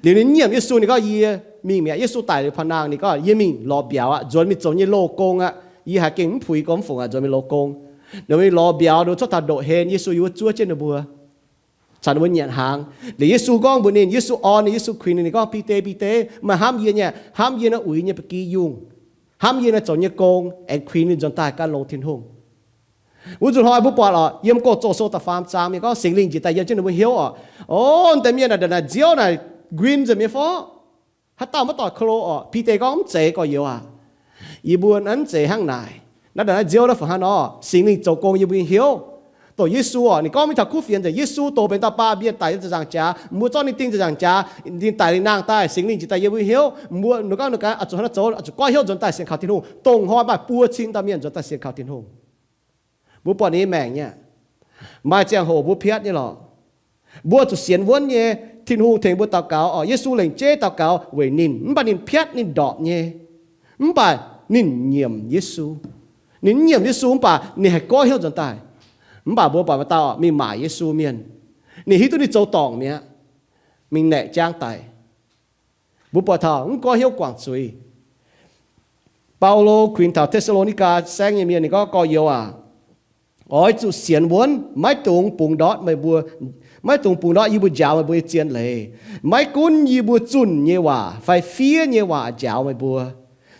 liuz ninh mv nyiemc Yesu, ninh gorngv, yie mingh mi'aqv. Yesu daic liuz paav nangh, ninh gorngv, yie mingh lorz mbiauz aqv, nzuonx mingh zoux nyei loz-gong aqv. Yie haiz gengh mv puix gorngv mv fungc aqv, nzuonx mingh loz-gong. Ninh mingh lorz mbiauz, ninh cuotv taux ndoqv-hlen, Yesu yiem wuov zuov jienv ninh mbuo, caux ninh mbuo nyanc hnaangx. Liuz Yesu gorngv mbuox ninh, Yesu orn ninh, Yesu kuinx ninh, ninh gorngv, Bide, Bide, meih hnamv yie nyei, hnamv yie naaiv uix nyei ba'gi yungh, hnamv yie naaiv zoux nyei gong, aengx kuinx ninh nzuonx daaih gan longx Tin-Hungh. Wuov nzunc hnoi mbuo buatc oc, yiem Gong-Zoh sou da'faam zaang mienh gorngv Singx Lingh njiec daaih yiem jienv ninh mbuo hnyouv oc. O, deix mienh naaic, naaic nziouv naaic, nquin nzengc mi'aqv fov. Haaix dauh maiv doic ko lo oc? Bide gorngv, mv zeiz gorx-youz aac. Yie mbuo mv zeiz hnangv naaic. Naaiv, naaiv nziouv naaiv fungc hnangv nor, Singx Lingh zoux gong yiem mbuo nyei hnyouv. Dongh Yesu oc, ninh gorngv mingh taux kuv fienx nzengc, Yesu doz benx dauh baamh mienh daic yiem ziepc nzaangc jaax, mbuo zorqv ninh ding ziepc nzaangc jaax, ninh daic liuz nangh daaih, Singx Lingh njiec daaih yiem mbuo nyei hnyouv, mbuo nor gorngv nor gaax, oix zuqc hnangv naaiv zoux, oix zuqc goiv hnyouv nzuonx daaih sienx kaux Tin-Hungh. Dongh hnoi maaih buo cin dauh mienh nzuonx daaih sienx kaux Tin-Hungh. Mbuo buatc ninh nyei maengc nyei, maaih ziangh hoc mbuo piatv nyei lorqc. Mbuo zuqc sienx wuonv nyei. Tin-Hungh tengx mbuo daux gaux oc, Yesu lengc jeiv daux gaux weic ninh, mv baac ninh piatv ninh ndorpc nyei. Mv baac ninh nyiemc Yesu. Ninh mv nyiemc Yesu mv baac ninh haih goiv hnyouv nzuonx daaih. Mv baac mbuo buatc maaih dauh mingh maaic Yesu mienh, ninh hiuv duqv ninh zoux dorngc mi'aqv, mingh naeqc jaang daic. Mbuo buatc taux mv goiv hnyouv guangc zuiz. Baulo kuinx taux Te^saa^lo^ni^gaa saengv nyei mienh, ninh gorngv, gorx-youz aac, oix zuqc sienx wuonv, maiv dungx bungx ndortv meih mbuo, maiv dungx bungx ndortv yie mbuo njaaux meih mbuo nyei zien leiz. Maiv gunv yie mbuo zunh nyei waac fai fiev nyei waac njaaux meih mbuo.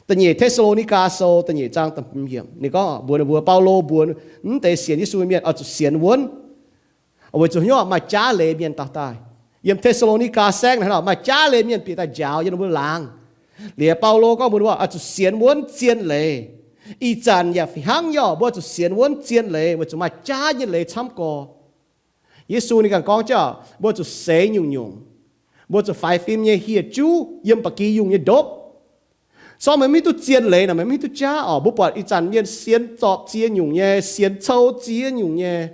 Da'nyeic Te^saa^lo^ni^gaa sou da'nyeic zaang, ninh gorngv mbuox ninh mbuo, Baulo mbuox mv deix sienx Yesu nyei mienh oix zuqc sienx wuonv. Weic zuqc hnyouv maaih jaav leiz mienh dauh daaih. Yiem Te^saa^lo^ni^gaa saengv naaiv maaih jaav leiz mienh bieqc daaih njaaux yiem ninh mbuo laangz. Liuz Baulo gorngv mbuox ninh mbuo oix zuqc sienx wuonv zien leiz. Ih zanc yaac fih hnangv nyei, mbuo zuqc sienx wuonv zien leiz weic zuqc maaih jaav nyei leiz camv gorx. Yesu ninh ganh gorngv jienv, mbuo zuqc seix nyungc-nyungc. Mbuo zuqc faix fim nyei hieh juv yiem ba'gi yungh nyei ndopv. Sorng meih mv hiuv duqv zien leiz naaic, meih mv hiuv duqv jaav oc. Mbuo buatc ih zanc mienh sienx zorpc ziex nyungc nyei, sienx cou ziex nyungc nyei.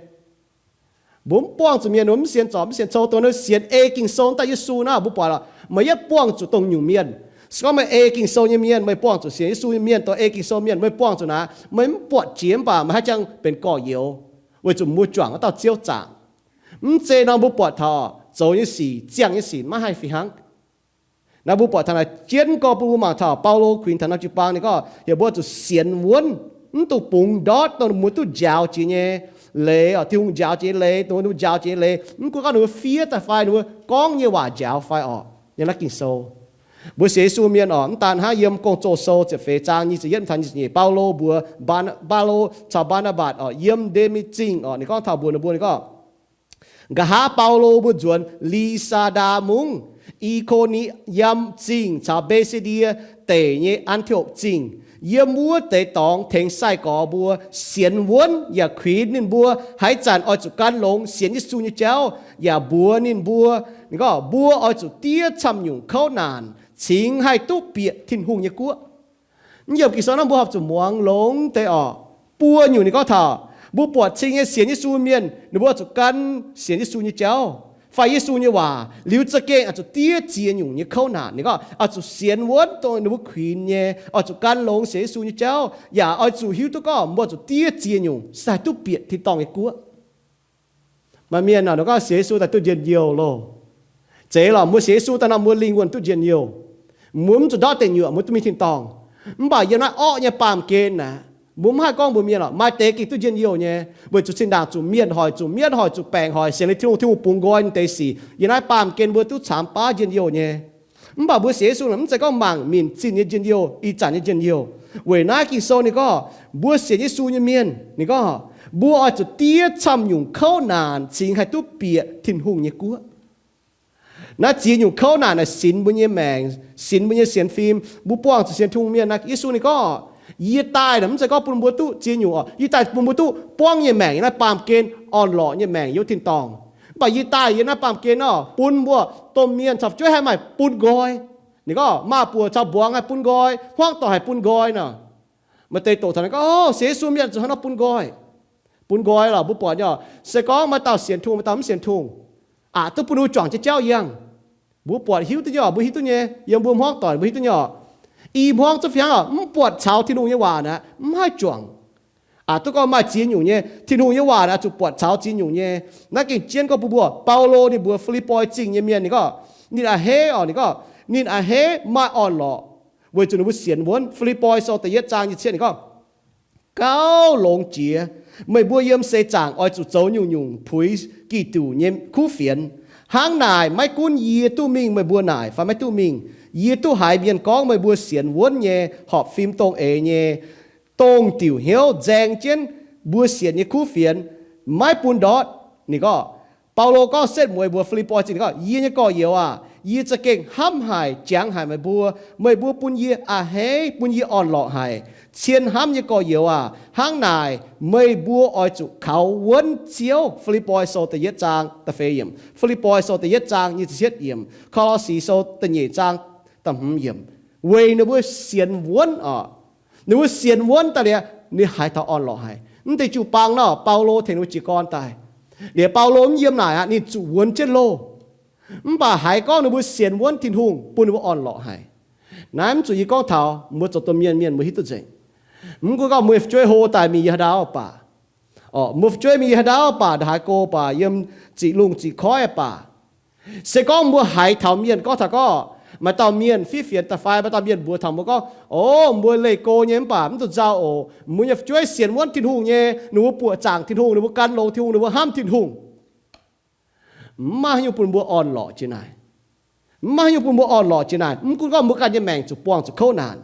Mbuo mv buangh zuqc mienh mbuo mv sienx zorpc mv sienx cou, dongh ninh sienx ei Ging-Sou daaih Yesu naaic, mbuo buatc lorqc, meih yietv buangh zuqc dongh nyungc mienh. Se gorngv meih ei Ging-Sou nyei mienh, meih buangh zuqc sienx Yesu nyei mienh, dongh ei Ging-Sou mienh, meih buangh zuqc naaic, meih mv buatc jiex mv baac meih haih jangx benx gorx-youz, weic zuqc mbuo juangc wuov dauh Ziouv zaangc. Mv zeiz nor mbuo buatc taux zoux nyei sic, ziangh nyei sic maiv haih fih hnangv. Naaiv mbuo buatc taux naaic jienv gorngv bun mbuo mangc taux Baulo kuinx taux norm jiu-baang ninh gorngv, heuc mbuo zuqc sienx wuonv, mv dungx bungx ndortv dongh mbuo duqv njaaux jiex nyei leiz oc. Tin-Hungh njaaux jiex nyei leiz, dongh mbuo njaaux jiex nyei leiz, mv gunv gorngv ninh mbuo fiev daaih fai ninh mbuo gorngv nyei waac njaaux fai oc. Yiem naaiv Ging-Sou, mbuo sienx Yesu mienh oc, mv daan hnangv yiem Gong-Zoh sou ziepc feix zaang nyic ziepc yietv taux nyic ziepc nyeic, Baulo mbuox Baa, Baulo caux Mbaa^naa^mbatc oc, yiem Nde^mi Zingh oc, ninh gorngv taux mbuox ninh mbuo, ninh gorngv, nqa'haav Baulo mbuo nzuonx Li^saa^ndaa Mungv, I^ko^ni^yam Zingh caux Mbe^si^ndie Deic nyei An^ti^okc Zingh, yiem wuov deix dorngx tengx sai-gorx mbuo sienx wuonv yaac kuinx ninh mbuo haaix zanc oix zuqc gan longx sienx Yesu nyei jauv, yaac mbuox ninh mbuo, ninh gorngv, mbuo oix zuqc diev camv-nyungc kouv naanc cingx haih duqv bieqc Tin-Hungh nyei guoqv. Mv yiem Ging-Sou naaiv mbuo horpc zuqc muangx longx deix oc. Buo nyungc ninh gorngv taux mbuo buatc cing nyei sienx Yesu mienh ninh mbuo oix zuqc gan sienx Yesu nyei jauv fai Yesu nyei waac liuz za'gengh oix zuqc diev ziex nyungc nyei kouv naanc. Ninh gorngv oix zuqc sienx wuonv dongh ninh mbuo kuinx nyei, oix zuqc gan longx sienx Yesu nyei jauv, yaac oix zuqc hiuv duqv gorngv mbuo oix zuqc diev ziex nyungc se haih duqv bieqc tin-dorngh nyei guoqv. Maaih mienh gorngv sienx Yesu daaih duqv njien-youh loh. Zeiz lorqc, mbuo sienx Yesu daaih nor mbuo lingh wuonh duqv njien-youh. Mbuo mv zuqc ndortv deic nyuoqc mbuo duqv mingh tin-dorngh. Mv baac yiem naaiv orqv nyei baamh gen aeqv, mbuo mv haih gorngv mbuox mienh lorqc, maaih deix gengh duqv njien-youh nyei, weic zuqc zinh ndaangc zuqc mienh hoic, zuqc mienv hoic, zuqc baengc hoic, sienx liuz Tin-Hungh, Tin-Hungh bungx nqoi ninh deix sic. Yiem naaiv baamh gen mbuo duqv caamx baav njien-youh nyei. Mv baac mbuo sienx Yesu naaic mv zeiz gorngv mangc minc zinh nyei njien-youh, ih zanc nyei njien-youh. Weic naaiv Ging-Sou ninh gorngv mbuo sienx Yesu nyei mienh, ninh gorngv mbuo oix zuqc diev camv-nyungc kouv naanc cingx haih duqv bieqc Tin-Hungh nyei guoqv. Naaiv ziex nyungc kouv naanc naaic sinx mbuo nyei maengc, sinx mbuo nyei sienx fim. Mbuo buangh zuqc sienx Tin-Hungh mienh naaiv, Yesu ninh gorngv, yie daaih naaic mv zeiz gorngv bun mbuo duqv ziex nyungc oc. Yie daaih bun mbuo duqv buangv nyei maengc yiem naaiv baamh gen, orn-lorqc nyei maengc yiem tin-dorngh. Mv baac yie daaih yiem naaiv baamh gen nor, bun mbuo domh mienh caux fu'jueiv haih maaih bun nqoi. Ninh gorngv maaz-buoc caux mbuangz haih bun nqoi, hmuangv doic haih bun nqoi nor. Maaih deix doqc taux ninh gorngv, sienx Yesu mienh zuqc hnangv nor bun nqoi. bun nqoi lorqc, mbuo buatc nyei oc. Se gorngv maaih dauh sienx Tin-Hungh, maaih dauh mv sienx Tin-Hungh, aqc duqv bun ninh mbuo juangc jienv jauv yangh. Mbuo buatc hiuv duqv nyei oc, mbuo hiuv duqv nyei, yiem mbuo hmuangv doic mbuo hiuv duqv nyei oc. I hmuangv zungv fih hnangv oc, mv buatc caux Tin-Hungh nyei waac naaic mv haih juangc. Aqc duqv gorngv maaih ziex nyungc nyei, Tin-Hungh nyei waac naaic zuqc buatc caux ziex nyungc nyei. Naaiv gengh jienv gorngv bun mbuo, Baulo ninh mbuox Fi^lipv^poi Zingh nyei mienh, ninh gorngv, ninh a'hneiv oc, ninh gorngv ninh a'hneiv maaih orn-lorqc, weic zuqc ninh mbuo sienx wuonv. Fi^lipv^poi Sou da'yietv zaang nyic ziepc cietv ninh gorngv, Gauh longx jiex meih mbuo yiem seix zaangc oix zuqc zoux nyungc-nyungc puix Giduc nyei kuv fienx. Hnangv naaic, maiv gunv yie duqv mingh meih mbuo naaic fai maiv duqv mingh, yie duqv haiz mienh gorngv meih mbuo sienx wuonv nyei, horpc fim dongh eix nyei, dongh diuc hnyouv nzaeng jienv mbuo sienx nyei kuv fienx, maiv bun ndortv. Ninh gorngv, Baulo gorngv setv mueiz mbuox Fi^lipv^poi Zingh, ninh gorngv, Yie nyei gorx-youz aah! Yie za'gengh hnamv haic, jangx haic meih mbuo. Meih mbuo bun yie a'hneiv, bun yie orn-lorqc haic. Cien hnamv nyei gorx-youz aah! Hnangv naaic, meih mbuo oix zuqc kaux wuonv Ziouv. Fi^lipv^poi Sou da'yietv zaang da'feix yiemc, Fi^lipv^poi Sou da'yietv zaang nyic ziepc cietv yiemc, Ko^lo^si Sou da'nyeic zaang da'hmz yiemc. Weic ninh mbuo sienx wuonv oc. Ninh mbuo sienx wuonv daaih liuz, ninh haiz taux orn-lorqc haic. Mv deix jiu-baang nor, Baulo tengx ninh mbuo jiez gorn daaih. Liuz Baulo mv yiem naaic aqv, ninh zuqc wuonx jienv loh. Mv baac haiz gorngv ninh mbuo sienx wuonv Tin-Hungh bun ninh mbuo orn-lorqc haic. Naaiv mv zuqc yie gorngv taux, mbuo zoux domh mienh mienh mbuo hiuv duqv nzengc. Mv gunv gorngv mbuo nyei fu'jueiv hlo daaih mingh yiem haaix ndau baac, mbuo fu'jueiv mingh yiem haaix ndau baac, ndongc haaix go baac, yiem ziqc lungh ziqc koiv baac, se gorngv mbuo haiz taux mienh gorngv taux gorngv, maaih dauh mienh fiev fienx daaih fai maaih dauh mienh mbuox taux mbuo gorngv, O, mbuo leih go nyei mv baac mv dungx nzauh oc. Mbuo nyei fu'jueiv sienx wuonv Tin-Hungh nyei, ninh mbuo buoqc zaangc Tin-Hungh, ninh mbuo gan longx Tin-Hungh, ninh mbuo hnamv Tin-Hungh. Mv maaih haaix nyungc bun mbuo orn-lorqc jiex naaic. Mv maaih haaix nyungc bun mbuo orn-lorqc jiex naaic. Mv gunv gorngv mbuo ganh nyei maengc zuqc buangh zuqc kouv naanc,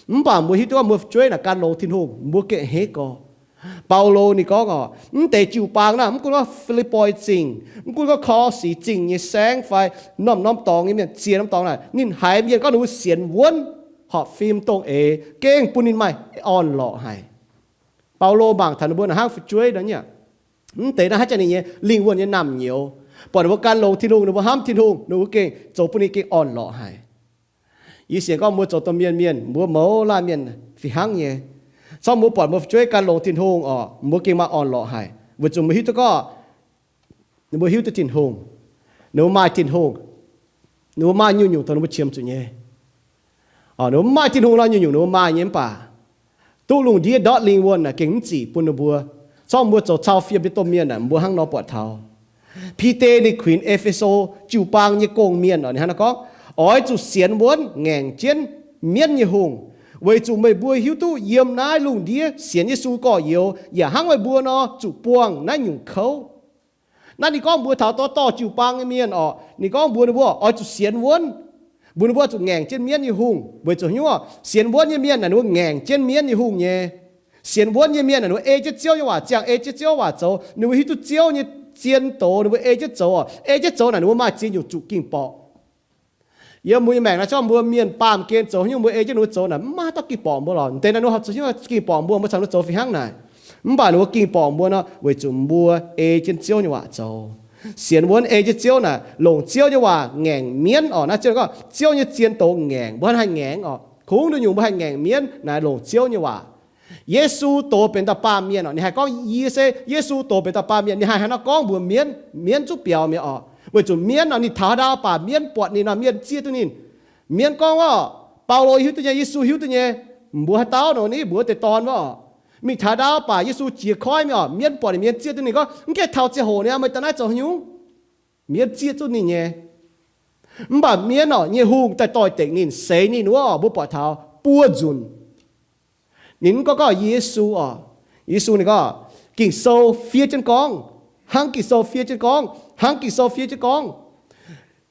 mv baac mbuo hiuv duqv gorngv mbuo fu'jueiv naaic gan longx Tin-Hungh, mbuo gengh a'hneiv gorx. Baulo ninh gorngv oc, mv deix jiu-baang naaic, mv gunv gorngv Fi^lipv^poi Zingh, mv gunv gorngv Ko^lo^si Zingh nyei saengv fai norm-norm dorngx nyei mienh, ziex norm dorngx naaic, ninh haiz mienh gorngv ninh mbuo sienx wuonv, horpc fim dongh eix, gengh bun ninh maaih orn-lorqc haic. Baulo mangc taux ninh mbuo naaic hnangv fu'jueiv nor nyei. Mv deix naaiv hnangv jaax ninh nyei lingh wuonh nyei naamh nyouz, buatc ninh mbuo gan longx Tin-Hungh, ninh mbuo hnamv Tin-Hungh, ninh mbuo gengh zoux bun ninh gengh orn-lorqc haic. Yie sienx gorngv mbuo zoux domh mienh mienh, mbuo mouz laanh mienh fih hnangv nyei. Corc mbuo buatc mbuo fu'jueiv gan longx Tin-Hungh oc, mbuo gengh maaih orn-lorqc haic, weic zuqc mbuo hiuv duqv gorngv ninh mbuo hiuv duqv Tin-Hungh, ninh mbuo maaih Tin-Hungh, ninh mbuo maaih nyungc-nyungc dongh ninh mbuo qiemx zuqc nyei. Ninh mbuo maaih Tin-Hungh nor, nyungc-nyungc ninh mbuo maaih nyei mv baac duqv lungh ndiev ndortv lingh wuonh naaic gengh mv zic bun ninh mbuo. Corc mbuo zoux cau fiem nyei domh mienh naaic, mbuo hnangv nor buatc taux Bide ninh kuinx E^fe^so jiu-baang nyei gong-mienh oc, ninh hnangv naaiv gorngv, Oix zuqc sienx wuonv ngaengc jienv mienv nyei hungh, weic zuqc meih mbuo hiuv duqv yiem naaiv lungh ndiev sienx Yesu gorx-youz yaac hnangv meih mbuo nor zuqc buangh naaiv nyungc kouv. Naaiv ninh gorngv mbuox taux dorh dorh jiu-baang nyei mienh oc, ninh gorngv mbuox ninh mbuo oix zuqc sienx wuonv, mbuox ninh mbuo zuqc ngaengc jienv mienv nyei hungh. Weic zuqc haaix nyungc oc? Sienx wuonv nyei mienh naaic ninh mbuo ngaengc jienv mienv nyei hungh nyei. Sienx wuonv nyei mienh naaic ninh mbuo ei jienv Ziouv nyei waac, ziangh ei jienv Ziouv waac zoux. Ninh mbuo hiuv duqv Ziouv nyei zien doz, ninh mbuo ei jienv zoux oc. Ei jienv zoux naaic ninh mbuo maaih ziex nyungc zuqc ging-borqc. Yiem mbuo nyei maengc naaiv, corc mbuo mienh baamh gen zoux haaix nyungc mbuo ei jienv ninh mbuo zoux naaic, mv maaih haaix dauh ging-borqc mbuo lorqc. Mv deix naaiv ninh mbuo zuqc haaix nyungc ging-borqc mbuo, mbuo caux ninh mbuo zoux fih hnangv naaic. Mv baac ninh mbuo ging-borqc mbuo nor, weic zuqc mbuo ei jienv Ziouv nyei waac zoux. Sienx wuonv ei jienv Ziouv naaic, longc Ziouv nyei waac ngaengc mienv oc. Naaiv Ziouv gorngv Ziouv nyei zien doz ngaengc, mbuo hnangv haih ngaengc oc. Kungx nduqc nyungc mbuo haih ngaengc mienv naaic longc Ziouv nyei waac. Yesu doz benx dauh baamh mienh oc, ninh haih gorngv, Yie se Yesu doz benx dauh baamh mienh. Ninh haih haaix nor gorngv mbuox mienv? Mienv zungv biaux mi'aqv oc. Weic zuqc mienv oc, ninh taux haaix ndau baac mienv buatc ninh nor, mienv zieqv duqv ninh. Mienv gorngv oc, Baulo hiuv duqv nyei, Yesu hiuv duqv nyei, mbuox haaix dauh nor, ninh mbuox deix dorn wuov oc. Mingh taux haaix ndau baac Yesu jiez koiv mi'aqv oc, mienv buatc ninh, mienv zieqv duqv ninh gorngv, Mv gaengh taux ziangh hoc niaa, meih daaih naaiv zoux haaix nyungc? Mienv zieqv duqv ninh nyei. Mv baac mienv oc, nyei hungh daaih doix-dekc ninh, seix ninh wuov oc, mbuo buatc taux buo nzunc. Ninh mv gorngv gorngv Yesu oc. Yesu ninh gorngv, Ging-Sou fiev jienv gorngv, hnangv Ging-Sou fiev jienv gorngv, hnangv Ging-Sou fiev jienv gorngv,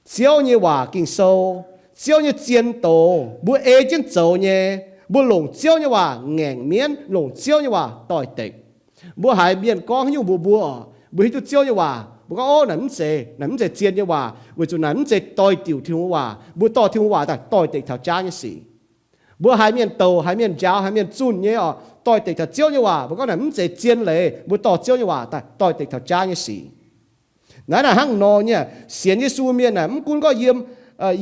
Ziouv nyei waac Ging-Sou, Ziouv nyei zien doz, mbuo ei jienv zoux nyei. Mbuo longc Ziouv nyei waac ngaengc mienv, longc Ziouv nyei waac doix-dekc. Mbuo haiz mienh gorngv haaix nyungc mbuox mbuo oc, mbuo hiuv duqv Ziouv nyei waac, mbuo gorngv, Ov, naaic mv zeiz, naaic mv zeiz zien nyei waac, weic zuqc naaic mv zeiz doix-diuc Tin-Hungh nyei waac. Mbuo dorh Tin-Hungh waac daaih doix-dekc taux jaav nyei sic. Mbuo haiz mienh douc, haiz mienh njaaux, haiz mienh zunh nyei oc, doix-dekc taux Ziouv nyei waac, mbuo gorngv naaic mv zeiz zien leiz, mbuo dorh Ziouv nyei waac daaih doix-dekc taux jaav nyei sic. Naaiv naaic hnangv nor nyei, sienx Yesu mienh naaic, mv gunv gorngv yiem,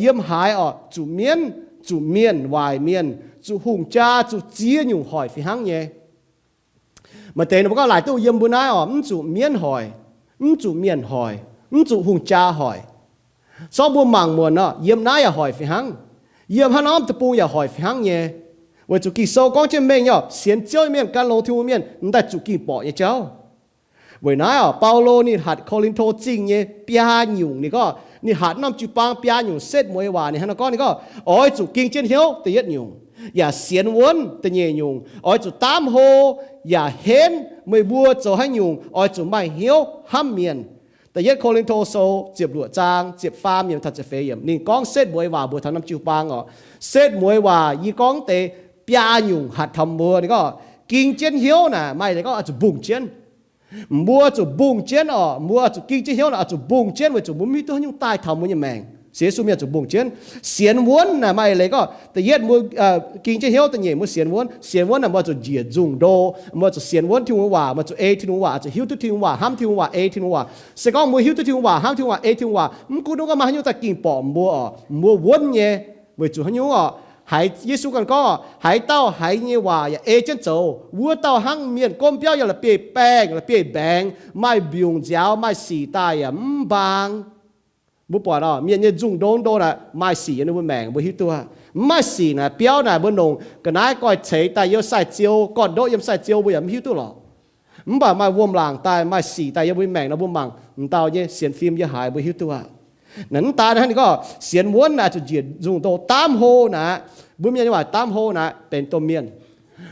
yiem haaix oc, zuqc mienv, zuqc mienh waaic mienh, zuqc hungh jaa, zuqc ziex nyungc hoic fih hnangv nyei. Maaih deix ninh mbuo gorngv laaic duqv yiem mbuo naaiv oc, mv zuqc mienv hoic, mv zuqc mienh hoic, mv zuqc hungh jaa hoic. Sorng mbuo mangc muonc nor, yiem naaiv yaac hoic fih hnangv. Yiem hnangv norm deic-bung yaac hoic fih hnangv nyei. Weic zuqc Ging-Sou gorngv jienv mengh nyei oc, sienx Ziouv nyei mienh, gan longx Tin-Hungh mienh, m'daaih zuqc ging-borqc nyei jauv. Weic naaiv oc, Baulo ninh hatc Ko^lin^to Zingh nyei biaa nyungc ninh gorngv, ninh hatc norm jiu-baang biaa nyungc setv mueiz waac ninh hnangv nor gorngv, ninh gorngv, oix zuqc ging jienv hnyouv da'yietv nyungc, yaac sienx wuonv da'nyeic nyungc, oix zuqc daamv hlo yaac henv. Meih mbuo zoux haaix nyungc oix zuqc maaih hnyouv hnamv mienh. Da'yietv Ko^lin^to Sou ziepc luoqc zaang ziepc faam yiemc taux ziepc feix yiemc ninh gorngv setv mueiz waac mbuox taux norm jiu-baang oc. Setv mueiz waac yie gorngv deix biaa nyungc hatc taux mbuo, ninh gorngv, ging jienv hnyouv naaic maaih leiz gorngv oix zuqc mbungh jienv. Mbuo zuqc mbungh jienv oc. Mbuo zuqc ging jienv hnyouv naaic oix zuqc mbungh jienv weic zuqc mbuo mv hiuv duqv haaix nyungc daaih taux mbuo nyei maengc. Sienx Yesu mienh zuqc mbungh jienv. Sienx wuonv naaic maaih leiz gorngv da'yietv mbuo ging jienv hnyouv, da'nyeic mbuo sienx wuonv. Sienx wuonv naaic mbuo zuqc njiec nzungh ndo, mbuo zuqc sienx wuonv Tin-Hungh waac, mbuo zuqc ei Tin-Hungh waac, zuqc hiuv duqv Tin-Hungh waac, hnamv Tin-Hungh waac, ei Tin-Hungh waac. Se gorngv mbuo hiuv duqv Tin-Hungh waac, hnamv Tin-Hungh waac, ei Tin-Hungh waac, mv gunv mbuo gorngv maaih haaix nyungc daaih ging-borqc mbuo oc, mbuo wuonv nyei. Weic zuqc haaix nyungc oc? Haiz Yesu ganh gorngv, haaix dauh haiz nyei waac yaac ei jienv zoux, wuov dauh hnangv mienh gomv biauv yaac la'bieiv-baengh la'bieiv-mbaengx, maaih mbiungc nziaaux maaih sic daaih yaac mv mbaang. Mbuo buatc oc, mienh nyei nzungh ndo ndo naaic maaih sic yiem ninh mbuo maengc, mbuo hiuv duqv aqv. Mv maaih sic naaic, biauv naaic mbuo longc ga'naaiv goiv ceix daaih yiem sai-ziou, gorn-ndoqv yiem sai-ziou, mbuo yaac mv hiuv duqv lorqc. Mv baac maaih wuom-laangc daaih, maaih sic daaih yiem mbuo maengc nor, mbuo mangc m'dauh nyei sienx fim yiem haaix, mbuo hiuv duqv aqv. Naaic mv daaih hnangv ninh gorngv sienx wuonv naaic zuqc njiec nzungh ndo, daamv hlo naaic, mbuo mienh nyei waac daamv hlo naaic benx domh mienh.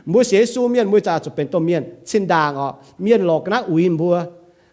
Mbuo sienx Yesu mienh mbuo zaqc zuqc benx domh mienh. Zinh ndaangc oc, mienh lorz ga'naaiv uix mbuo,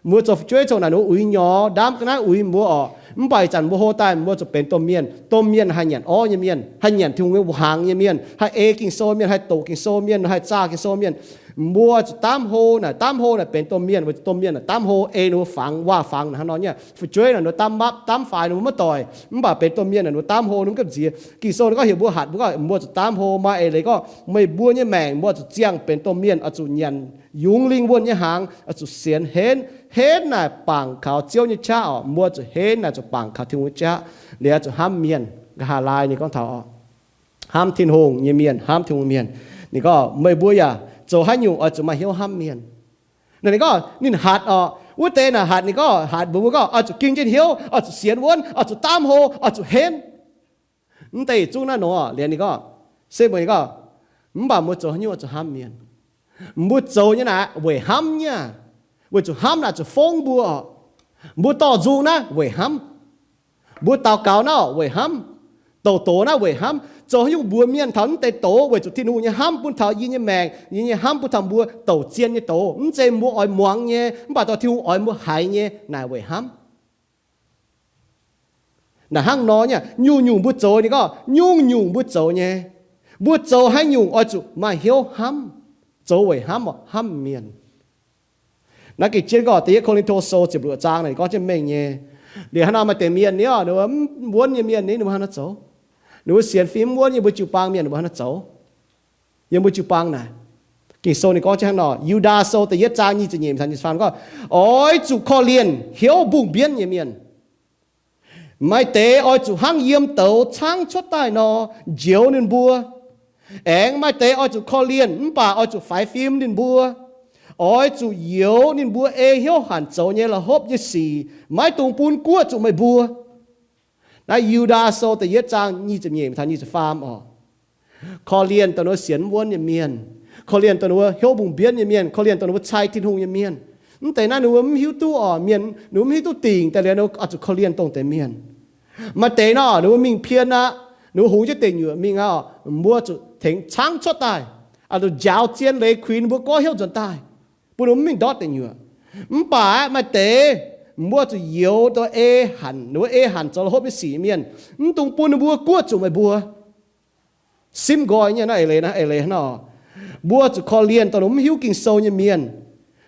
mbuo zoux fu'jueiv zoux naaic ninh mbuo uix nyorx, ndaamv ga'naaiv uix mbuo oc. Mv baac ih zanc mbuo hlo daaih mbuo zuqc benx domh mienh. Domh mienh haih nyanc orv nyei mienh, haih nyanc Tin-Hungh nyei hnaangx nyei mienh, haih ei Ging-Sou mienh, haih doqc Ging-Sou mienh, haih zaah Ging-Sou mienh. Mbuo zuqc daamv hlo naaic, daamv hlo naaic benx domh mienh, weic domh mienh naaic daamv hlo ei ninh mbuo fangx, waac-fangx naaic hnangv nor nyei. Fu'jueiv naaic ninh mbuo daamv mapv daamv faix ninh mbuo maiv doic, mv baac benx domh mienh naaic ninh mbuo daamv hlo ninh mbuo gamh nziex. Ging-Sou ninh gorngv heuc mbuo hatc mbuo gorngv mbuo zuqc daamv hlo. Maaih eix leiz gorngv meih mbuo nyei maengc mbuo zuqc ziangh benx domh mienh, oix zuqc nyanc yungz lingh wuonh nyei hnaangx, oix zuqc sienx henv. Henv naaic bangc kaux Ziouv nyei qaqv oc. Mbuo zuqc henv naaic zuqc bangc kaux Tin-Hungh nyei qaqv. Liuz zuqc hnamv mienh. Nqa'haav laai ninh gorngv taux oc, hnamv Tin-Hungh nyei mienh, hnamv Tin-Hungh mienh. Ninh gorngv meih mbuo yaac zoux haaix nyungc oix zuqc maaih hnyouv hnamv mienh. Naaic ninh gorngv ninh hatc oc, wuov deix naaic hatc ninh gorngv hatc mbuox mbuo gorngv oix zuqc ging jienv hnyouv, oix zuqc sienx wuonv, oix zuqc daamv hlo, oix zuqc henv. Mv deix yietc zungv naaiv nor liuz ninh gorngv, se mbuo ninh gorngv, mv baac mbuo zoux haaix nyungc oix zuqc hnamv mienh. Mbuo zoux nyei naaic weic hnamv nyei aqv. Weic zuqc hnamv naaic zuqc fongv mbuo oc. Mbuo dorh nzung naaiv weic hnamv. Mbuo daux gaux naaiv weic hnamv. Douc doz naaiv weic hnamv. Zoux haaix nyungc mbuox mienh taux naaiv deix doz weic zuqc Tin-Hungh nyei hnamv bun taux yie nyei maengc, yie nyei hnamv bun taux mbuo douc zien nyei doz. Mv zeiz mbuo oix muangx nyei, mv baac dorh Tin-Hungh oix mbuo haiz nyei naaic weic hnamv. Naaic hnangv nor nyei, nyungc-nyungc mbuo zoux ninh gorngv nyungc-nyungc mbuo zoux nyei. Mbuo zoux haaix nyungc oix zuqc maaih hnyouv hnamv, zoux weic hnamv, hnamv mienh. Naaiv gengh jienv gorngv da'yietv Ko^lin^to Sou ziepc luoqc zaang naaic gorngv jienv mengh nyei. Liuz hnangv nor maaih deix mienh ni, ninh mbuo mv wuonv nyei mienh ni, ninh mbuo hnangv nor zoux. Ninh mbuo sienx fim mv wuonv nyei mbuo jiu-baang mienh ninh mbuo hnangv nor zoux. Yiem mbuo jiu-baang naaic, Ging-Sou ninh gorngv jienv hnangv nor, Yu^ndaa Sou da'yietv zaang nyic ziepc nyeic taux nyic ziepc faam gorngv, oix zuqc korv-lienh hnyouv mbungh mbienv nyei mienh. Maaih deix oix zuqc hnangv yiem douz caangv cuotv daaih nor, njoux ninh mbuo. Aengx maaih deix oix zuqc korv-lienh mv baac oix zuqc faix fim ninh mbuo. Oix zuqc youx ninh mbuo ei hnyouv hanc zoux nyei la'hopv nyei sic, maiv dungx bun guoqv zuqc meih mbuo. Naaiv Yu^ndaa Sou da'yietv zaang nyic ziepc nyeic taux nyic ziepc faam oc. Korv-lienh dongh ninh mbuo sienx mv wuonv nyei mienh, korv-lienh dongh ninh mbuo hnyouv mbungh mbienv nyei mienh, korv-lienh dongh ninh mbuo cai Tin-Hungh nyei mienh. Mv deix naaiv ninh mbuo mv hiuv duqv oc, mienh ninh mbuo mv hiuv duqv dingc daaih liuz ninh mbuo oix zuqc korv-lienh dongh deix mienh. Maaih deix nor ninh mbuo mingh pien aqv, ninh mbuo hungx jienv deic nyuoqc mingh aqv, mbuo zuqc tengx caangv cuotv daaih, zuqc njaaux zien leiz kuinx ninh mbuo gorx hnyouv nzuonx daaih, bun ninh mbuo mv mingh ndortv deic nyuoqc. Mv baac aeqv, maaih deix mbuo zuqc youx dongh ei hanc, ninh mbuo ei hanc zoux la'hopv nyei sic mienh, mv dungx bun ninh mbuo guoqv zuqc meih mbuo. Simv nqoi nyei naaiv eix leiz, naaiv eix leiz hnangv nor, mbuo zuqc korv-lienh dongh ninh mbuo mv hiuv Ging-Sou nyei mienh.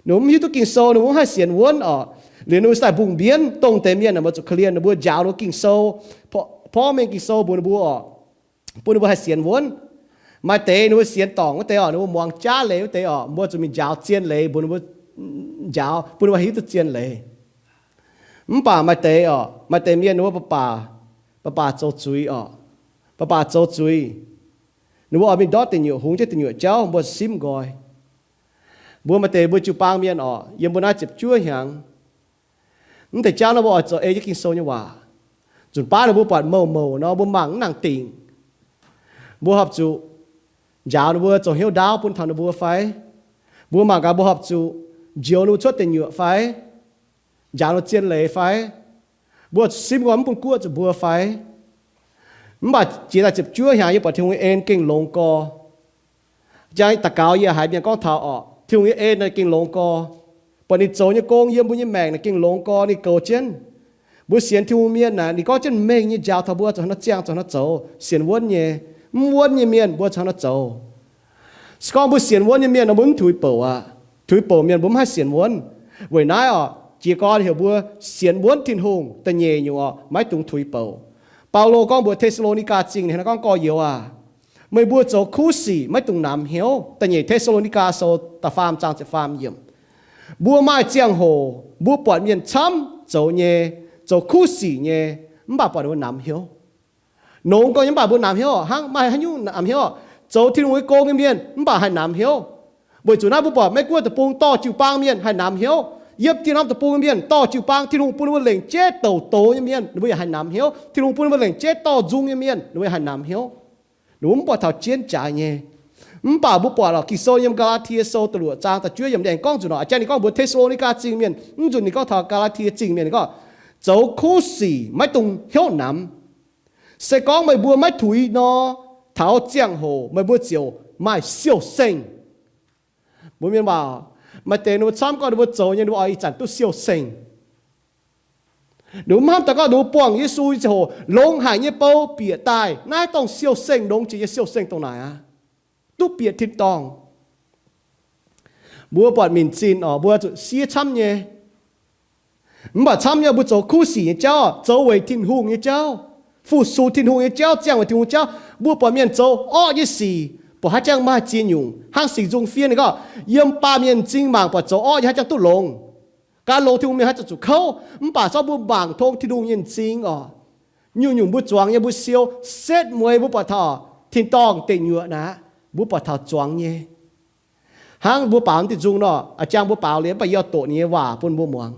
Ninh mbuo mv hiuv duqv Ging-Sou, ninh mbuo mv haih sienx wuonv oc. Liuz ninh mbuo daaih mbungh mbienv dongh deix mienh, mbuo zuqc korv-lienh ninh mbuo, njaaux ninh mbuo Ging-Sou, porv mengh Ging-Sou mbuox ninh mbuo oc, bun ninh mbuo haih sienx wuonv. Maaih deix ninh mbuo sienx dorngc wuov deix oc, ninh mbuo muangx jaav leiz wuov deix oc, mbuo zuqc mingh njaaux zien leiz mbuox ninh mbuo, njaaux bun ninh mbuo hiuv duqv zien leiz. Mv baac maaih deix oc, maaih deix mienh ninh mbuo baac baac, baac baac zoux zuiz oc, baac baac zoux zuiz. Ninh mbuo oix mingh ndortv deic nyuoqc, hungx jienv deic nyuoqc jauv, mbuo simv nqoi. Mbuo maaih deix mbuo jiu-baang mienh orqc, yiem mbuo naaiv ziepc juov hnyangx, mv deix jauv naaiv mbuo oix zoux ei jienv Ging-Sou nyei waac. Nzunc baav naaiv mbuo buatc mouc mouc nor, mbuo mangc mv nangc dingc. Mbuo horpc zuqc njaaux ninh mbuo zoux hnyouv ndaauv bun taux ninh mbuo fai? Mbuo mangc gaax, mbuo horpc zuqc njoux ninh mbuo cuotv deic nyuoqc fai? Njaaux ninh mbuo zien leiz fai? Mbuo sim gorngv mv bun guoqv zuqc mbuo fai? Mv baac jiex daaih ziepc juov hnyangx yie buatc Tin-Hungh nyei en gengh longx gorx. Jang daux gaux yie haiz mienh gorngv taux orqc, Tin-Hungh nyei en naaic gengh longx gorx. Buatc ninh zoux nyei gong yiem mbuo nyei maengc naaic gengh longx gorx, ninh goux jienv. Mbuo sienx Tin-Hungh mienh naaic, ninh gorngv jienv mengh nyei njaaux taux mbuo zuqc hnangv nor ziangh, zuqc hnangv nor zoux, sienx wuonv nyei. Mv wuonv nyei mienh mbuo zuqc hnangv nor zoux. Se gorngv mbuo sienx wuonv nyei mienh nor, mbuo mv tuix bouc aqv. Tuix bouc mienh mbuo mv haih sienx wuonv. Weic naaiv orqc, jiez gorn heuc mbuo sienx wuonv Tin-Hungh da'nyeic nyungc orqc, maiv dungx tuix bouc. Baulo gorngv mbuox Te^saa^lo^ni^gaa Zingh hnangv naaiv gorngv, Gorx-youz aac, meih mbuo zoux kuv sic maiv dungx namx hnyouv. Da'nyeic Te^saa^lo^ni^gaa Sou da'faam zaang ziepc faam yiemc. Mbuo maaih ziangh hoc mbuo buatc mienh camv zoux nyei, zoux kuv sic nyei, mv baac buatc ninh mbuo namx hnyouv. Nongx gorngv nyei mv baac mbuo namx hnyouv, hnangv maaih haaix nyungc namx hnyouv? Zoux Tin-Hungh nyei gong nyei mienh mv baac haih namx hnyouv. Weic zuqc naaiv mbuo buatc Meiv-Guoqv deic-bung dorh jiu-baang mienh haih namx hnyouv. Yiem dieh norm deic-bung mienh dorh jiu-baang, Tin-Hungh bun ninh mbuo lengc jeiv douc doz nyei mienh, ninh mbuo yaac haih namx hnyouv. Tin-Hungh bun ninh mbuo lengc jeiv dorh nzung nyei mienh, ninh mbuo yaac haih namx hnyouv. Ninh mbuo mv buatc taux jienv jaaix nyei. Mv baac mbuo buatc lorqc, Ging-Sou yiem Gaa^laa^tie Sou da'luoqc zaang da'juov yiemc aengx gorngv nzunc orqc, a'jang ninh gorngv mbuox Te^saa^lo^ni^gaa Zingh mienh, mv nzunc ninh gorngv taux Gaa^laa^tie Zingh mienh, ninh gorngv, Zoux kuv sic maiv dungx hnyouv namx. Se gorngv meih mbuo maiv tuix nor, taux ziangh hoc meih mbuo ziouc maaih siou-sengh. Mbuo mienh waac, maaih deix ninh mbuo camv gorngv ninh mbuo zoux nyei, ninh mbuo oix ih zanc duqv siou-sengh. Ninh mbuo mv hnamv daaih gorngv ninh mbuo buangh Yesu nyei ziangh hoc longx haic nyei bou bieqc daaih, naaiv dongh siou-sengh, longx jiex nyei siou-sengh dongh naaic aqv. Duqv bieqc tin-dorngh. Mbuo buatc minc zinh orqc, mbuo zuqc siev camv nyei. Mv baac camv nyei, mbuo zoux kuv sic nyei jauv, zoux weic Tin-Hungh nyei jauv, fu-sux Tin-Hungh nyei jauv, ziangh weic Tin-Hungh jauv. Mbuo buatc mienh zoux orqv nyei sic, buatc haaix jangx maaih ziex nyungc. Hnangv Singx Nzung Fiev ninh gorngv, yiem baamh mienh m'zing mangc buatc zoux orqv nyei haaix jangx duqv longx. Gaax longx Tin-Hungh mienh haaix zanc zuqc kouv, mv baac zorqv mbuo mangc tong Tin-Hungh nyei m'zing orqc, nyungc-nyungc mbuo zuangx nyei, mbuo siou setv mueiz mbuo buatc taux tin-dorngh deic nyuoqc naaic, mbuo buatc taux zuangx nyei. Hnangv mbuo baaux mv diuh nzung nor, a'jang mbuo baaux liuz mv baac yie oix doqc ninh nyei waac bun mbuo muangx.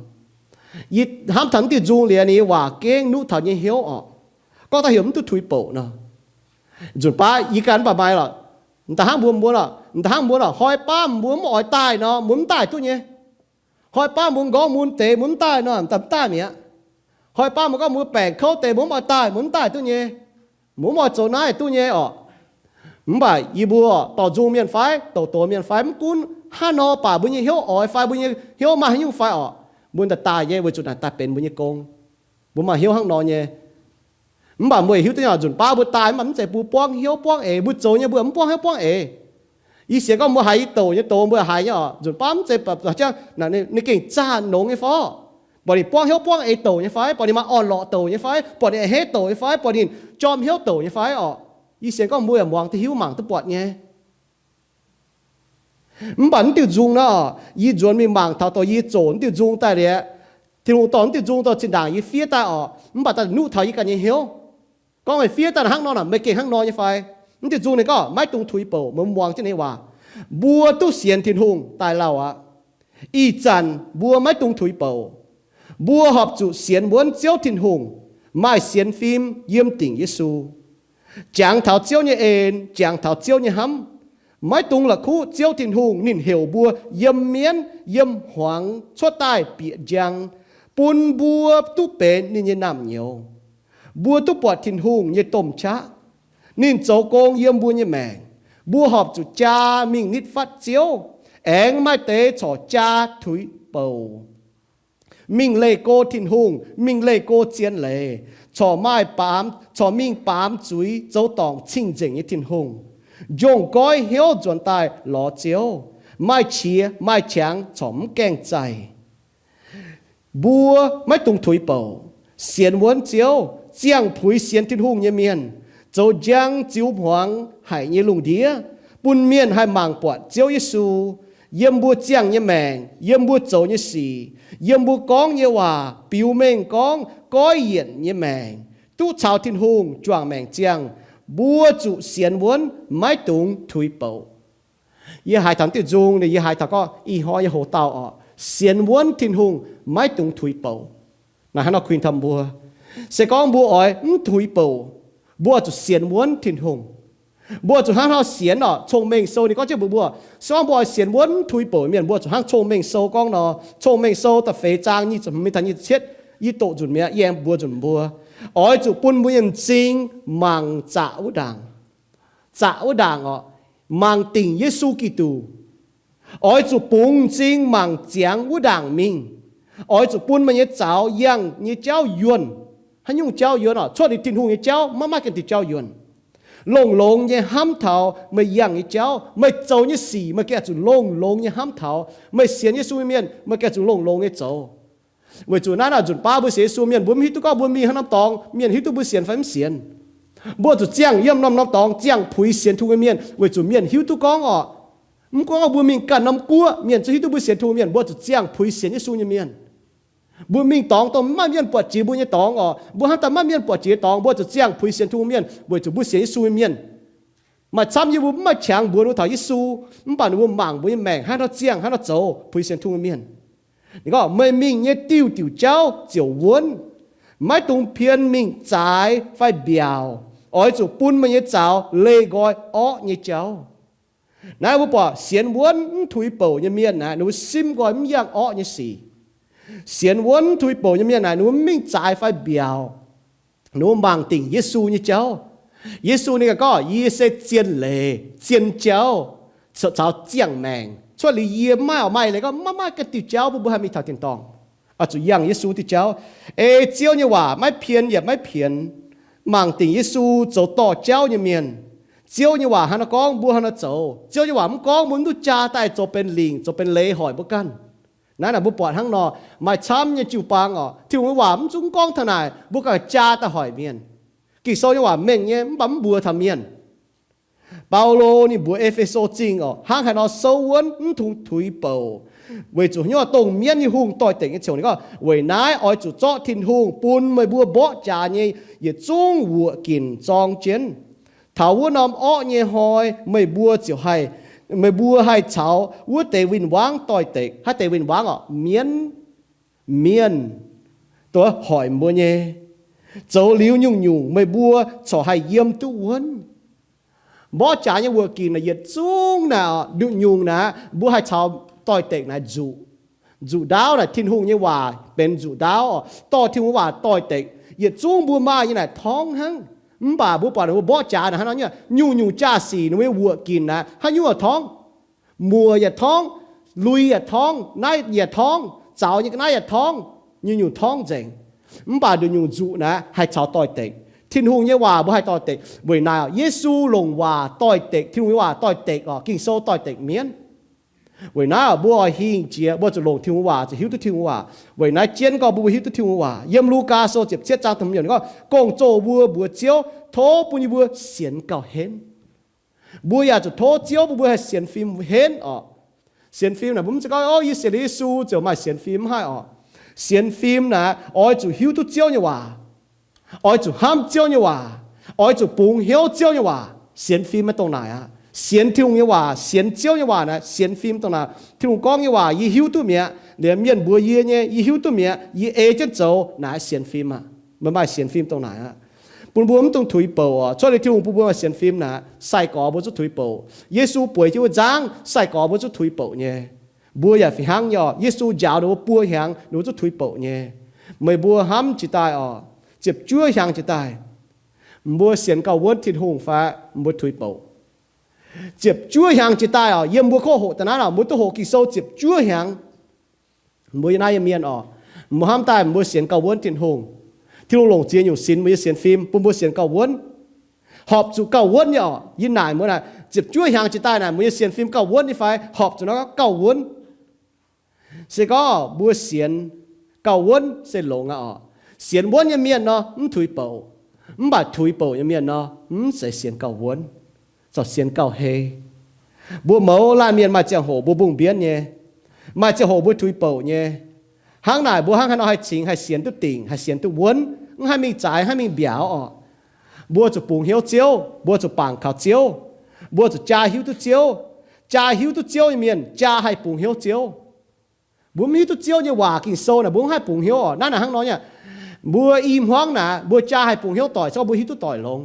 Yie hnamv taux mv diuh nzung liuz ninh nyei waac gengh nuqv taux nyei hnyouv orqc. Gorngv daaih heuc mv duqv tuix bouc nor, nzunc baav yie ganh mv baac maaih lorqc. M'daaih hnangv mbuo, mbuo lorqc, m'daaih hnangv mbuo lorqc, hnoi baav mbuo mv oix daaih nor, mbuo mv daaih duqv nyei. Hnoi baav mbuo m'nqorngv mun deix, mbuo mv daaih nor, m'daaih mv daaih mi'aqv. Hnoi baav mbuo gorngv mbuo baengc kouv deix, mbuo mv oix daaih, mbuo mv daaih duqv nyei. Mbuo mv oix zoux naaiv duqv nyei orqc. Mv baac yie mbuo dorh nzung mienh fai, douc doz mienh fai, mv gunv hnangv nor baac mbuo nyei hnyouv oix fai, mbuo nyei hnyouv maaih haaix nyungc fai orqc, mbuo daaih daaih nyei weic zuqc naaic daaih benx mbuo nyei gong. Mbuo maaih hnyouv hnangv nor nyei. Mv baac mbuo hiuv duqv nyei, nzunc baav mbuo daaih mv baac mv zeiz mbuo buangv hnyouv buangv eix, mbuo zoux nyei mbuo mv buangv hnyouv buangv eix. Yie sienx gorngv mbuo haiz yie douc nyei doz mbuo haiz nyei orqc, nzunc baav mv zeiz baac zaqc jienv ninh gengh zaah nongx nyei fai, buatc ninh buangv hnyouv buangv eix douc nyei fai, buatc ninh maaih orn-lorqc douc nyei fai, buatc ninh a'hneiv douc nyei fai, buatc ninh jorm hnyouv douc nyei fai orqc. Yie sienx gorngv mbuo yaac muangx duqv hiuv mangc duqv buatc nyei. Mv baac mv diuh nzung nor, yie nzuonx mingh mangc taux dongh yie zoqc mv diuh nzung daaih liuz, Tin-Hungh dorh mv diuh nzung dorh zinh ndaangc yie fiev daaih orqc, mv baac daaih nuqv taux yie ganh nyei hnyouv. Gorngv meih fiev daaih hnangv nor, meih gengh hnangv nor nyei fai? Mv diuh nzung ninh gorngv maiv dungx tuix bouc, meih muangx jienv ninh nyei waac. Mbuo duqv sienx Tin-Hungh daaih lauh aqv. Ih zanc mbuo maiv dungx tuix bouc. Mbuo horpc zuqc sienx wuonv Ziouv Tin-Hungh, maaih sienx fim yiem dingc Yesu, jangx taux Ziouv nyei en, jangx taux Ziouv nyei hnamv. Maiv dungx la'kuqv Ziouv Tin-Hungh ninh heuc mbuo yiem mienv yiem hmuangx cuotv daaih bieqc njang, bun mbuo duqv benx ninh nyei naamh nyouz. Mbuo duqv buatc Tin-Hungh nyei domh qaqv. Ninh zoux gong yiem mbuo nyei maengc. Mbuo horpc zuqc jaa mingh nitv fatv Ziouv, aengx maaih deix corc jaa tuix bouc, mingh leih go Tin-Hungh, mingh leih go zien leiz, corc maaih baamz, corc mingh baamz zuiz zoux dorngc cing-nzengc nyei Tin-Hungh, njongc goiv hnyouv nzuonx daaih lorz Ziouv, maaih qiex maaih qangx corc mv gaengh zaih. Mbuo maiv dungx tuix bouc, sienx wuonv Ziouv, ziangh puix sienx Tin-Hungh nyei mienh, zoux njang ziux hmuangx haic nyei lungh ndiev, bun mienh haih mangc buatc Ziouv Yesu yiem mbuo ziangh nyei maengc, yiem mbuo zoux nyei sic, yiem mbuo gorngv nyei waac, biux mengh gorngv, goiv yienc nyei maengc, duqv caux Tin-Hungh juangc maengc ziangh. Mbuo zuqc sienx wuonv, maiv dungx tuix bouc. Yie haiz taux diuh nzung ninh, yie haiz taux gorngv ih hnoi nyei hoc-dauh orqc, sienx wuonv Tin-Hungh maiv dungx tuix bouc. Naaiv hnangv nor kuinx taux mbuo, se gorngv mbuo oix mv tuix bouc, mbuo oix zuqc sienx wuonv Tin-Hungh. Mbuo oix zuqc hnangv haaix nor sienx orqc? Cong-Mengh Sou ninh gorngv jienv mbuox mbuo, se gorngv mbuo oix sienx wuonv mv tuix bouc mienh, mbuo zuqc hnangv Cong-Mengh Sou gorngv nor. Cong-Mengh Sou da'feix zaang nyic ziepc hmz mingh taux nyic ziepc cietv, yie doqc nzunc mi'aqv, yie aengx mbuox nzunc mbuo. Oix zuqc bun mbuo nyei m'zing mangc zaqc wuov ndaangc. Zaqc wuov ndaangc orqc, mangc dingc Yesu Giduc. Oix zuqc bungx m'zing mangc ziangx wuov ndaangc mingh. Oix zuqc bun meih nyei zaux yangh nyei jauv yuonh. Haaix nyungc jauv yuonh orqc? Cuotv liuz Tin-Hungh nyei jauv, maiv maaih ganh diuh jauv yuonh. Longx-longx nyei hnamv taux meih yangh nyei jauv, meih zoux nyei sic, meih gengh zuqc longx-longx nyei hnamv taux. Meih sienx Yesu nyei mienh, meih gengh zuqc longx-longx nyei zoux. Weic zuqc naaiv nzunc baav mbuo sienx Yesu mienh, mbuo mv hiuv duqv gorngv mbuo mingh haaix norm dorngx mienh hiuv duqv mbuo sienx fai mv sienx. Mbuo zuqc ziangh yiem norm-norm dorngx ziangh puix sienx Tin-Hungh nyei mienh, weic zuqc mienh hiuv duqv gorngv orqc, mv gunv mbuo mingh ganh norm guoqv, mienh zungv hiuv duqv mbuo sienx Tin-Hungh mienh. Mbuo zuqc ziangh puix sienx Yesu nyei mienh. Mbuo mingh dorngx dongh maiv maaih mienh buatc jiex mbuo nyei dorngx orqc, mbuo hnamv daaih maiv maaih mienh buatc jiex dorngx, mbuo zuqc ziangh puix sienx Tin-Hungh mienh weic zuqc mbuo sienx Yesu nyei mienh. Maaih camv yie mbuo mv maaih qangx mbuox ninh mbuo taux Yesu, mv baac ninh mbuo mangc mbuo nyei maengc hnangv haaix nor ziangh, hnangv haaix nor zoux, puix sienx Tin-Hungh mienh. Ninh gorngv, meih mingh nyei diuh diuc jauv ziouc wuonv. Maiv dungx pien mingh zaaix fai mbiaauc. Oix zuqc bun meih nyei zaux leih nqoi orqv nyei jauv. Naaiv mbuo buatc sienx wuonv mv tuix bouc nyei mienh naaic, ninh mbuo simv nqoi mv yangh orqv nyei sic. Sienx wuonv mv tuix bouc nyei mienh naaic, ninh mbuo mv mingh zaaix fai mbiaauc. Ninh mbuo mangc dingc Yesu nyei jauv. Yesu ninh gaax gorngv, yie se zien leiz, zien jauv, caux ziangh maengc. Cuotv liuz yie mv maaih orqc, maaih leiz gorngv maiv maaih ganh diuh jauv bun mbuo haih mingh taux tin-dorngh. Oix zuqc yangh Yesu diuh jauv. Ei Ziouv nyei waac maiv pien yaac maiv pienx. Mangc dingc Yesu zoux dorh jauv nyei mienh. Ziouv nyei waac hnangv nor gorngv, mbuo hnangv nor zoux. Ziouv nyei waac mv gorngv mbuo mv duqv jaa daaih zoux benx lingc zoux benx leiz hoic mbuo ganh. Naaiv naaic mbuo buatc hnangv nor, maaih camv nyei jiu-baang orqc, Tin-Hungh nyei waac mv zungv gorngv taux naaic, mbuo ganh jaa daaih hoic mienh. Ging-Sou nyei waac mengh nyei mv baac mv mbuox taux mienh. Baulo ninh mbuox E^fe^so Zingh orqc, hnangv haaix nor souv wuonv mv dungx tuix bouc, weic zuqc haaix nyungc, dongh mienv nyei hungh doix-dekc nyei ziouc ninh gorngv, weic naaiv oix zuqc zorqv Tin-Hungh bun meih mbuo mborqv jaax nyei yietc zungv wuoqc ginc zorng jienv. Taux wuov norm orqv nyei hnoi meih mbuo ziouc haih, meih mbuo haih caux wuov deix win-wangv doix-dekc. Haaix deix win-wangv orqc? Mienv, mienh, dongh hoic mbuo nyei. Zoux liuz nyungc-nyungc meih mbuo corc haih yiem duqv wuonv. Mborqv jaax nyei wuoqc ginc naaic yietc zungv naaic, nyungc-nyungc naaic mbuo haih caux doix-dekc naaic nzuqc. Nzuqc ndaauv naaic Tin-Hungh nyei waac benx nzuqc ndaauv, dorh Tin-Hungh nyei waac doix-dekc. Yietc zungv mbuo maaih nyei naaic torngv hnangv. Mv baac mbuo buatc mbuo mborqv jaax naaic hnangv nor nyei, nyungc-nyungc jaa-sic ninh mbuo nyei wuoqc ginc naaic haaix nyungc torngv? Muoc yaac torngv, lui yaac torngv, naaiv yaac torngv, zaux nyei ga'naaiv yaac torngv, nyungc-nyungc torngv nzengc. Mv baac nduqc nyungc nzuqc naaic haih caux doix-dekc. Tin-Hungh nyei waac mbuo haih doix-dekc. Weic naaiv Yesu longc waac doix-dekc, Tin-Hungh nyei waac doix-dekc orqc, Ging-Sou doix-dekc mienv. Weic naaiv mbuo oix hingh jiex, mbuo zuqc longc Tin-Hungh waac, zuqc hiuv duqv Tin-Hungh waac. Weic naaiv jienv gorngv mbuo hiuv duqv Tin-Hungh waac. Yiem Lugaa Sou ziepc cietv zaang da'hmz yiemc gorngv, gong-zoh mbuo mbuox Ziouv, tov bun yie mbuo sienx gauh henv. Mbuo yaac zuqc tov Ziouv bun mbuo haih sienx fim henv orqc. Sienx fim naaic mbuo mv zeiz gorngv, o, yie sienx liuz Yesu ziouc maaih sienx fim, mv haih orqc. Sienx fim naaic oix zuqc hiuv duqv Ziouv nyei waac, oix zuqc hnamv Ziouv nyei waac, oix zuqc bungx hnyouv Ziouv nyei waac. Sienx fim maiv dongh naaic aqv. Sienx Tin-Hungh nyei waac, sienx Ziouv nyei waac naaic sienx fim dongh naaic. Tin-Hungh gorngv nyei waac yie hiuv duqv mi'aqv. Liemh mienh mbuox yie nyei yie hiuv duqv mi'aqv, yie ei jienv zoux, naaic sienx fim aqv. Meih maaih sienx fim dongh naaic aqv. Bun mbuo mv dungx tuix bouc orqc. Cuotv liuz Tin-Hungh bun mbuo maaih sienx fim naaic, sai-gorx mbuo zuqc tuix bouc. Yesu bueix jienv wuov nzangv, sai-gorx mbuo zuqc tuix bouc nyei. Mbuo yaac fih hnangv nyei orqc. Yesu njaaux ninh mbuo buo hnyangx, ninh mbuo zuqc tuix bouc nyei. Meih mbuo hnamv jiex daaih orqc, ziepc juov hnyangx jiex daaih, mbuo sienx gauh wuonv Tin-Hungh fai mbuo tuix bouc? Ziepc juov hnyangx jiex daaih orqc, yiem mbuo koqv hoqc daaih naaiv orqc, mbuo duqv hoqc Ging-Sou ziepc juov hnyangx. Mbuo yiem naaiv yiem mienh orqc, mbuo hnamv daaih mbuo sienx gauh wuonv Tin-Hungh. Tin-Hungh longc ziex nyungc sinx mbuo nyei sienx fim bun mbuo sienx gauh wuonv, horpc zuqc gauh wuonv nyei orqc. Yie naaic mbuo naaic, ziepc juov hnyangx jiex daaih naaic mbuo nyei sienx fim gauh wuonv nyei fai? Horpc zuqc nor gauh wuonv. Se gorngv mbuo sienx gauh wuonv se longx aqv orqc. Sienx wuonv nyei mienh nor mv tuix bouc, mv baac tuix bouc nyei mienh nor mv zeiz sienx gauh wuonv, corc sienx gauh hei. Mbuo mouz laanh mienh maaih ziangh hoc mbuo mbungh mbienv nyei, maaih ziangh hoc mbuo tuix bouc nyei. Hnangv naaic mbuo hnangv haaix nor haih cingx haih sienx duqv dingc, haih sienx duqv wuonv, mv haih mingh zaaix, haih mingh mbiauz orqc? Mbuo zuqc bungx hnyouv Ziouv, mbuo zuqc bangc kaux Ziouv, mbuo zuqc jaa hiuv duqv Ziouv. Jaa hiuv duqv Ziouv nyei mienh jaa haih bungx hnyouv Ziouv. Mbuo mv hiuv duqv Ziouv nyei waac, Ging-Sou naaic, mbuo mv haih bungx hnyouv oc. Naaiv naaic hnangv nor nyei, mbuo i hmuangv naaic mbuo jaa haih bungx hnyouv doic, se gorngv mbuo hiuv duqv doic longx.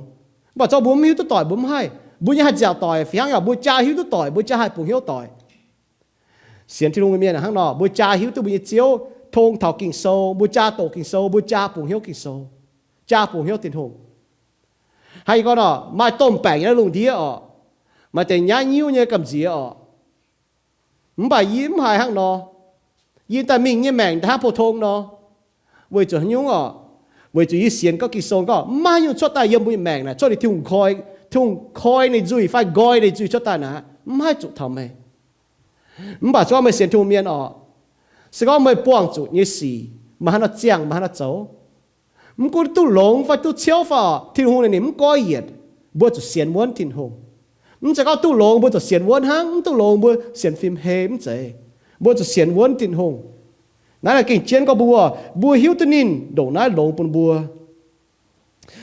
Mv baac se gorngv mbuo mv hiuv duqv doic mbuo mv haih. Mbuo nyei haih nziaauc doic fih hnangv, mbuo jaa hiuv duqv doic mbuo jaa haih bungx hnyouv doic. Sienx Tin-Hungh nyei mienh hnangv nor, mbuo jaa hiuv duqv mbuo nyei Ziouv, tong taux Ging-Sou, mbuo jaa doqc Ging-Sou, mbuo jaa bungx hnyouv Ging-Sou, jaa bungx hnyouv Tin-Hungh. Hnangv yie gorngv nor, maaih domh baengc nyei lungh ndiev oc, maaih deix nyaiv nyiuv nyei gamh nziex oc. Mv baac yie mv haiz hnangv nor. Yie daaih mingh nyei maengc daaih hnangv pou-tong nor. Weic zuqc haaix nyungc oc? Weic zuqc yie sienx gorngv Ging-Sou gorngv maiv haih nyungc cuotv daaih yiem mbuo nyei maengc naaic, cuotv ninh Tin-Hungh koi, Tin-Hungh koi ninh nzuih fai nqoi ninh nzuih cuotv daaih naaic, mv haih zuqc taux meih. Mv baac se gorngv meih sienx Tin-Hungh mienh oc, se gorngv meih buangh zuqc nyei sic, meih hnangv nor ziangh, meih hnangv nor zoux, mv gunv duqv longx fai duqv ciouv fai oc, Tin-Hungh naaic ninh mv goiv yietc. Mbuo zuqc sienx wuonv Tin-Hungh. Mv zeiz gorngv duqv longx mbuo zuqc sienx wuonv hnangv, mv duqv longx mbuo sienx fim hei, mv zeiz. Mbuo zuqc sienx wuonv Tin-Hungh. Naaiv naaic gengh jienv gorngv mbuo, mbuo hiuv duqv ninh ndongc naaiv longx bun mbuo.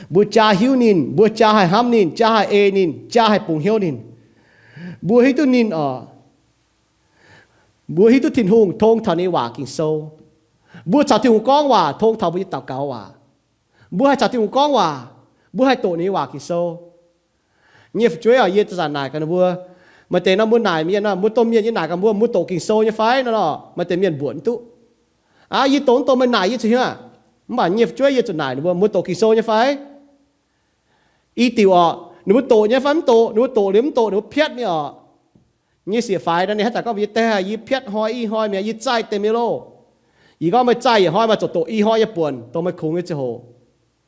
Mbuo jaa hiuv ninh, mbuo jaa haih hnamv ninh, jaa haih ei ninh, jaa haih bungx hnyouv ninh. Mbuo hiuv duqv ninh oc. Mbuo hiuv duqv Tin-Hungh tong taux ninh nyei waac Ging-Sou. Mbuo caux Tin-Hungh gorngv waac tong taux mbuo nyei daux gaux waac. Mbuo haih caux Tin-Hungh gorngv waac, mbuo haih doqc ninh nyei waac Ging-Sou. Nyei fu'jueiv oc, yie zanc naaic gaax ninh mbuo, maaih deix nor mbuo naaic mienh nor, mbuo domh mienh yie naaic gaax mbuo, mbuo doqc Ging-Sou nyei fai nor, maaih deix mienh mbuoqc mv duqv. Aa, yie doqc mv doqc meih naaic yie zuqc hiuv aqv. Mv baac nyei fu'jueiv yie zuqc naaic ninh mbuo, mbuo doqc Ging-Sou nyei fai? I diuc oc, ninh mbuo doqc nyei fai mv doqc, ninh mbuo doqc liuz mv doqc, ninh mbuo piatv nyei oc. Nyei siec faix nor ninh hnangv zanc gorngv mbuox yie, deix yie piatv hnoi i hnoi mi'aqv, yie zaih deix mienh loh. Yie gorngv meih zaih yietc hnoi maaih ziouc doqc i hnoi nyei buonc dongh meih kungx nyei ziangh hoc.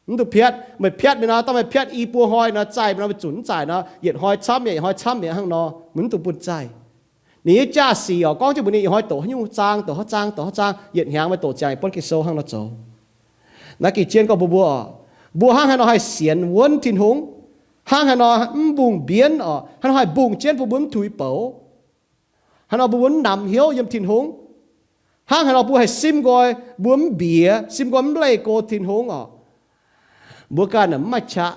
Mv dungx piatv, meih piatv mingh nor, dangh meih piatv i buo hnoi nor, zaih mingh nor, meih zunc mv zaih nor, yietc hnoi camv mi'aqv, yietc hnoi camv mi'aqv hnangv nor, meih mv dungx bun zaih. Ninh nyei jaa-sic oc, gorngv jienv mbuox ninh yietc hnoi doqc haaix nyungc zaang, doqc haaix zaang, doqc haaix zaang, yietc hnyangx meih doqc ziangx yietc buonv Ging-Sou hnangv nor zoux. Naaiv gengh jienv gorngv mbuo mbuo oc, mbuo hnangv haaix nor haih sienx wuonv Tin-Hungh? Hnangv haaix nor mv mbungh mbienv oc? Hnangv nor haih mbungh jienv bun mbuo mv tuix bouc? Hnangv nor mbuo mbuo mv namx hnyouv yiem Tin-Hungh? Hnangv haaix nor mbuo haih sim nqoi, mbuo mv mbiex, sim nqoi mv leih go Tin-Hungh oc? Mbuo ganh naaic mv maaih qaqv,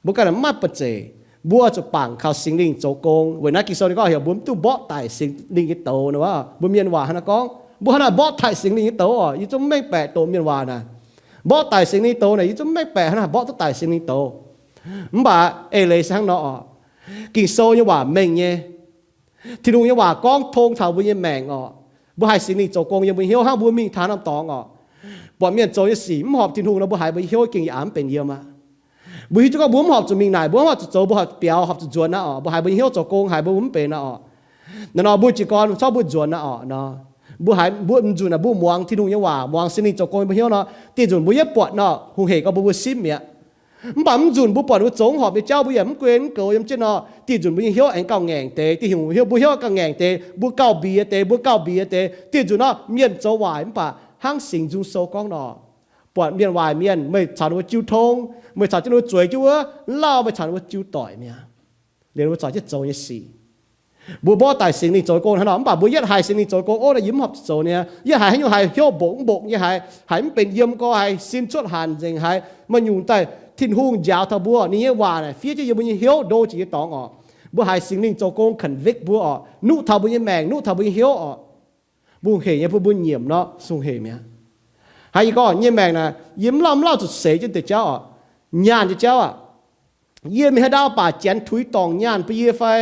mbuo ganh naaic mv maaih ba'zeic. Mbuo zuqc bangc kaux Singx Lingh zoux gong. Weic naaiv Ging-Sou ninh gorngv heuc mbuo mv dungx mborqv daic Singx Lingh nyei douz nor. Mbuo mienh waac hnangv naaiv gorngv, mbuo hnangv naaic mborqv daic Singx Lingh nyei douz oc, yie zungv mv mengh baeqc doqc mienh waac naaic. Mborqv daic Singx Lingh douz naaic, yie zungv mv mengh baeqc hnangv naaic mborqv duqv daic Singx Lingh douz. Mv baac eix leiz se hnangv nor oc, Ging-Sou nyei waac mengh nyei. Tin-Hungh nyei waac gorngv tong taux mbuo nyei maengc oc. Mbuo haih Singx Lingh zoux gong yiem mbuo nyei hnyouv hnangv mbuo mingh taux norm dorngx oc. Buatc mienh zoux nyei sic mv horpc Tin-Hungh nor, mbuo haiz mbuo nyei hnyouv gengh yaac mv benx yiem aqv. Mbuo hiuv duqv gorngv mbuo mv horpc zuqc mingh naaic, mbuo mv horpc zuqc zoux, mbuo horpc biaux, horpc zuqc nzuonx aqv oc. Mbuo haiz mbuo nyei hnyouv zoux gong haiz mbuo mv benx aqv oc. Naaiv nor mbuo jiez gorn corc mbuo nzuonx aqv oc nor. Mbuo haiz mbuo mv nzunc naaic mbuo muangx Tin-Hungh nyei waac, muangx Singx Lingh zoux gong mbuo hnyouv nor, dieh nzunc mbuo yietv buatc nor, hungh hec gorngv mbuo mbuo simv mi'aqv. Mv baac mv nzunc mbuo buatc ninh mbuo zoux mv horpc nyei jauv, mbuo yaac mv guen mv goux yiem jienv nor, dieh nzunc mbuo nyei hnyouv aengx gauh ngaengc deix, dieh hnyouv mbuo hnyouv gauh ngaengc deix, mbuo gauh mbiex deix, mbuo gauh mbiex deix. Dieh nzunc nor, mienh zoux waaic mv baac hnangv Singx Nzung Sou gorngv nor, buatc mienh waaic mienh, meih caux ninh mbuo jiu tong, meih caux jienv ninh mbuo zueiz jienv wuov, lauh meih caux ninh mbuo jiu doic mi'aqv. Liuz ninh mbuo zaux jienv zoux nyei sic. Mbuo mborqv daic Singx Lingh zoux gong hnangv nor, mv baac mbuo yietv haiz Singx Lingh zoux gong, o, naaiv yie mv horpc zuqc zoux niaa. Yietv haiz haaix nyungc haaix hnyouv mbokc mv mbokc nyei haaix, haiz mv benx yiem gorx, haiz sin cuotv hanc nzengc, haiz maaih nyungc daaih Tin-Hungh njaaux taux mbuo, ninh nyei waac naaic fiev jienv yiem mbuo nyei hnyouv ndo jiex nyei dorngx oc. Mbuo haiz Singx Lingh zoux gong convict mbuo oc, nuqv taux mbuo nyei maengc, nuqv taux mbuo nyei hnyouv oc. Mbuo hungh hec nyei, mbuo mbuo nyiemc nor, hungh hec mi'aqv. Hnangv yie gorngv nyei maengc naaic, yie mv lauh mv lauh zuqc seix jienv deix jauv oc, nyaanh nyei jauv aqv. Yie mingh haaix ndau baac janx tuix dorngc nyaanh bun yie fai?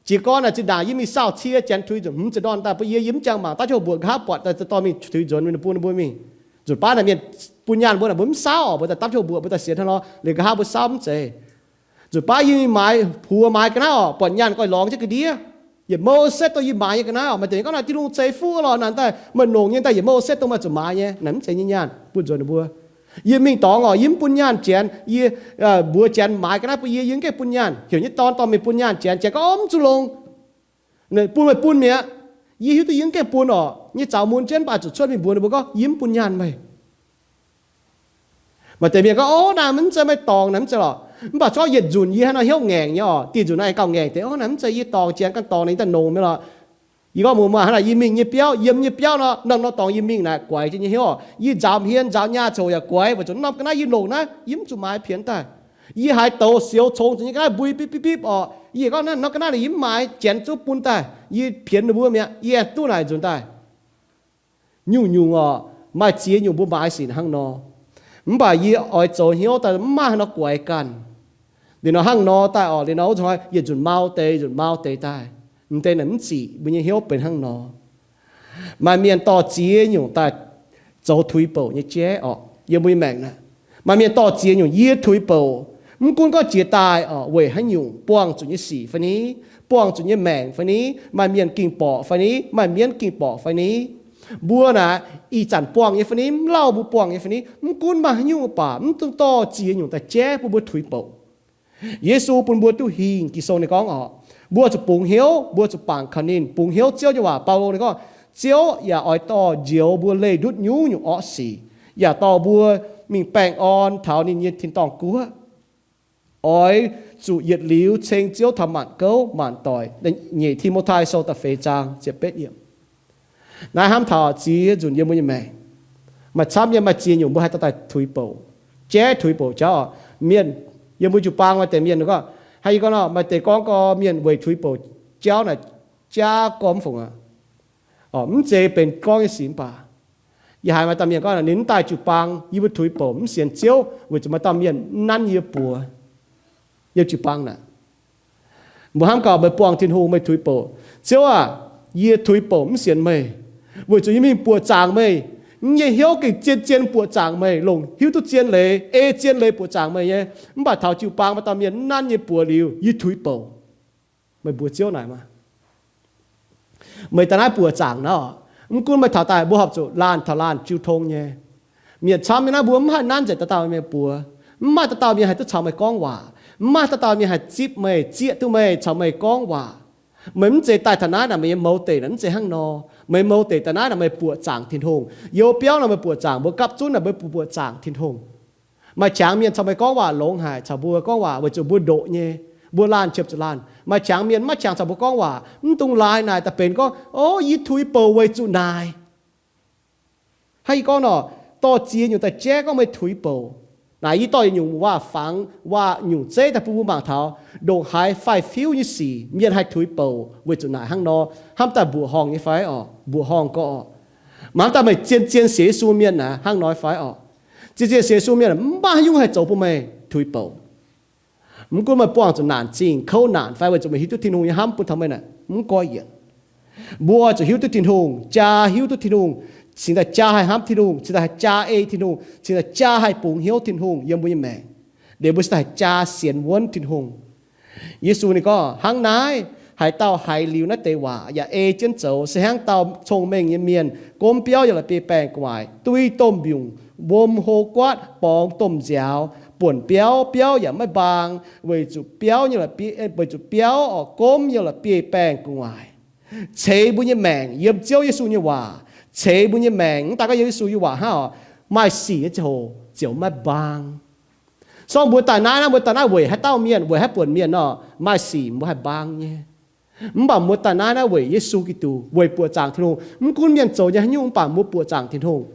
Jiez gorn naaic zinh ndaangc yie mingh saauh cie janx tuix nzunc hmz ziepc ndorn daaih bun yie, yie mv jangx mangc dapv jienv houx mbuoqc, nqa'haav buatc daaih dorh mingh tuix nzuonx mingh bun ninh mbuo mingh. Nzunc baav naaic mienh bun nyaanh mbuo naaic mbuo mv saauv oc, mbuo daaih dapv jienv houx mbuoqc, mbuo daaih sienx hnangv nor, liuz nqa'haav mbuo saauv mv zeiz. Nzunc baav yie mingh maaiz, puox maaiz ga'naaiv oc, buatc nyaanh goiv lorngx jienv ga'ndiev. Yietc mouh setv dongh yie maaiz nyei ga'naaiv oc. Maaih deix gorngv naaic Tin-Hungh ceix fuqv lorqc, naaic daaih maaih nongc nyei daaih yietc mouh setv dongh maaih zuqc maaiz nyei. Naaic mv zeiz nyei nyaanh bun nzuonx ninh mbuo. Yie mingh dorngx oc, yie mv bun nyaanh janx. Yie mbuox janx maaiz ga'naaiv bun yie, yie mv gaengh bun nyaanh. Heuc nyei dorn dorh mingh bun nyaanh janx, janx gorngv, o, mv zuqc longx. Bun meih bun mi'aqv. Yie hiuv duqv yie mv gaengh bun oc. Nyei zaux mun jienv mv baac zuqc cuotv mingh mbuox ninh mbuo gorngv, yie mv bun nyaanh meih. Maaih deix mienh gorngv, o, naaic mv zeiz meih dorngc, naaic mv zeiz lorqc. Mv baac corc yietc nzunc yie hnangv nor hnyouv ngaengc nyei oc. Dieh nzunc naaiv aengx gauh ngaengc deix, o, naaic mv zeiz yie dorngc, janx ganh dorngc, ninh daaih nongc mi'aqv lorqc. Yie gorngv muoz maaih hnangv naaic, yie mingh nyei biauv, yiem nyei biauv nor, norm norm dorngx yie mingh naaic guaix jienv nyei hnyouv oc. Yie nzaaux hmien nzaaux nyaah ziouc yaac guaix, weic zuqc norm ga'naaiv yie longc naaiv, yie mv zuqc maaiz pienx daaih. Yie haiz douz sioux congx zuqc nyei ga'naaiv mbui bipv bipv bipv oc. Yie gorngv, Naaiv nor ga'naaiv yie mv maaiz, janx zungv bun daaih, yie pienx ninh mbuo mi'aqv, yie duqv naaic nzunc daaih. Nyungc-nyungc orqc, maaih ziex nyungc mbuo maaiz sic hnangv nor. Mv baac yie oix zoux hnyouv daaih mv maaih haaix nor guaix ganh. Liuz nor hnangv nor daaih orqc, liuz nor wuov zanc yietc nzunc mau deix, nzunc mau deix daaih. M'deix naaic mv zic mbuo nyei hnyouv benx hnangv nor. Maaih mienh dorh ziex nyungc daaih zoux tuix bouc nyei jaiv orqc, yiem mbuo nyei maengc naaic. Maaih mienh dorh ziex nyungc yie tuix bouc, mv gunv gorngv jiex daaih orqc, weic haaix nyungc buangh zuqc nyei sic fai ni, buangh zuqc nyei maengc fai ni, maaih mienh ging borqc fai ni, maaih mienv ging borqc fai ni. Mbuo naaic ih zanc buangh nyei fai ni, mv lauh mbuo buangh nyei fai ni, mv gunv maaih haaix nyungc baac mv dungx dorh ziex nyungc daaih jaiv bun mbuo tuix bouc. Yesu bun mbuo duqv hingh. Ging-Sou ninh gorngv orqc, mbuo zuqc bungx hnyouv, mbuo zuqc bangc kaux ninh, bungx hnyouv Ziouv nyei waac. Baulo ninh gorngv, Ziouv yaac oix dorh njoux mbuo leih ndutv nyungc-nyungc orqv sic, yaac dorh mbuo mingh baengh orn taux ninh nyei tin-dorngh guoqv. Oix zuqc yietc liuz ceng Ziouv taux maanc gouv maanc doic. Nyeic Ti^mo^tai Sou da'feix zaang ziepc betv yiemc. Naaiv hnamv taux ziex nzunc yiem mbuo nyei maengc, maaih camv nyei, maaih ziex nyungc mbuo haih dorh daaih tuix bouc, jaiv tuix bouc jauv. Mienh, yiem mbuo jiu-baang maaih deix mienh gorngv, haaix, yie gorngv nor, maaih deix gorngv gorx mienh weic tuix bouc jauv naaic jaav gormx fungc aqv. Orqc, mv zeiz benx gorngv nyei sic mv baac yie haiz maaih dauh mienh gorngv, ninh mv daaih jiu-baang, yie mbuo tuix bouc mv sienx Ziouv weic zuqc maaih dauh mienh mv nanv yie buoz. Yiem jiu-baang naaic, mbuo hnamv gaax, meih buangh Tin-Hungh, meih tuix bouc, Ziouv aah! Yie tuix bouc mv sienx meih, weic zuqc yie mingh buoqc zaangc meih. Yie nyei hnyouv gengh zien-zien buoqc zaangc meih, longc hiuv duqv zien leiz, ei zien leiz buoqc zaangc meih nyei. Mv baac taux jiu-baang maaih dauh mienh mv nanv yie buoz liuz, yie tuix bouc. Meih mbuox Ziouv naaic maah! Meih daaih naaiv buoqc zaangc nor, mv gunv meih taux daaih mbuo horpc zuqc laanh taux laanh jiu tong nyei. Mienh camv nyei naaiv, mbuo mv haih nanv nzengc dauh dauh mienh buoz. Mv maaih dauh dauh mienh haih duqv caux meih gorngv waac. Mv maaih dauh dauh mienh haih zipv meih, zieqv duqv meih, caux meih gorngv waac. Meih mv zeiz daaih taux naaiv naaic meih nyei mouz deic naaic mv zeiz hnangv nor. Meih mouz deic daaih naaiv naaic meih buoqc zaangc Tin-Hungh. Youz biauv naaic meih buoqc zaangc, mbuo gapv zunv naaic mbuo buoqc zaangc Tin-Hungh. Maaih qangx mienh caux meih gorngv waac longx haic, caux mbuo gorngv waac weic zuqc mbuo ndoqc nyei, mbuo laanh qiemx zuqc laanh. Maaih qangx mienh maiv qangx caux mbuo gorngv waac, mv dungx laaix naaic daaih benx gorngv, O, yie tuix bouc weic zuqc naaic. Hnangv yie gorngv nor, dorh ziex nyungc daaih jaiv gorngv meih tuix bouc. Naaic yie dorh yietc nyungc waac-fangx, waac nyungc zeiv daaih bun mbuo mangc taux ndongc haaix faix-fiuv nyei sic mienh haih tuix bouc weic zuqc naaic hnangv nor. Hnamv daaih mbuoqc horngh nyei fai orqc? Mbuoqc horngh gorqv orqc. Mv hnamv daaih meih zien-zien sienx Yesu mienh naaic hnangv nor fai orqc? Zien-zien sienx Yesu mienh mv maaih haaix nyungc haih zoux bun meih tuix bouc. Mv gunv meih buangh zuqc naanc zingh kouv naanc fai weic zuqc meih hiuv duqv Tin-Hungh nyei hnamv bun taux meih naaic, mv goiv yienc. Mbuo zuqc hiuv duqv Tin-Hungh, jaa hiuv duqv Tin-Hungh, cingx daaih jaa haih hnamv Tin-Hungh, cingx daaih haih jaa ei Tin-Hungh, cingx daaih jaa haih bungx hnyouv Tin-Hungh yiem mbuo nyei maengc. Liuz mbuo cingx daaih haih jaa sienx wuonv Tin-Hungh. Yesu ninh gorngv, Hnangv naaiv, haaix dauh haiz liuz naaiv deix waac yaac ei jienv zoux, se hnangv dauh cong-mengh nyei mienh gomv biauv yiem la'bieiv-baengh gu'nguaaic, duih domh mbiungc, wuom hlo guaatv, borngz domh nziaaux, buonc biauv, biauv yaac maiv mbaang, weic zuqc biauv nyei la'bieiv, weic zuqc biauv oix gomv yiem la'bieiv-baengh gu'nguaaic. Ceix mbuo nyei maengc yiem Ziouv Yesu nyei waac. Ceix mbuo nyei maengc mv daaih gorngv yiem Yesu nyei waac hnangv oc, maaih sic nyei ziangh hoc ziouc maiv mbaang. Sorng mbuo daaih naaiv, naaiv mbuo daaih naaiv weic haaix dauh mienh, weic haaix buonc mienh nor, maaih sic mbuo haih mbaang nyei. Mv baac mbuo daaih naaiv, naaiv weic Yesu Giduc, weic buoqc zaangc Tin-Hungh. Mv gunv mienh zoux nyei haaix nyungc, mv baac mbuo buoqc zaangc Tin-Hungh.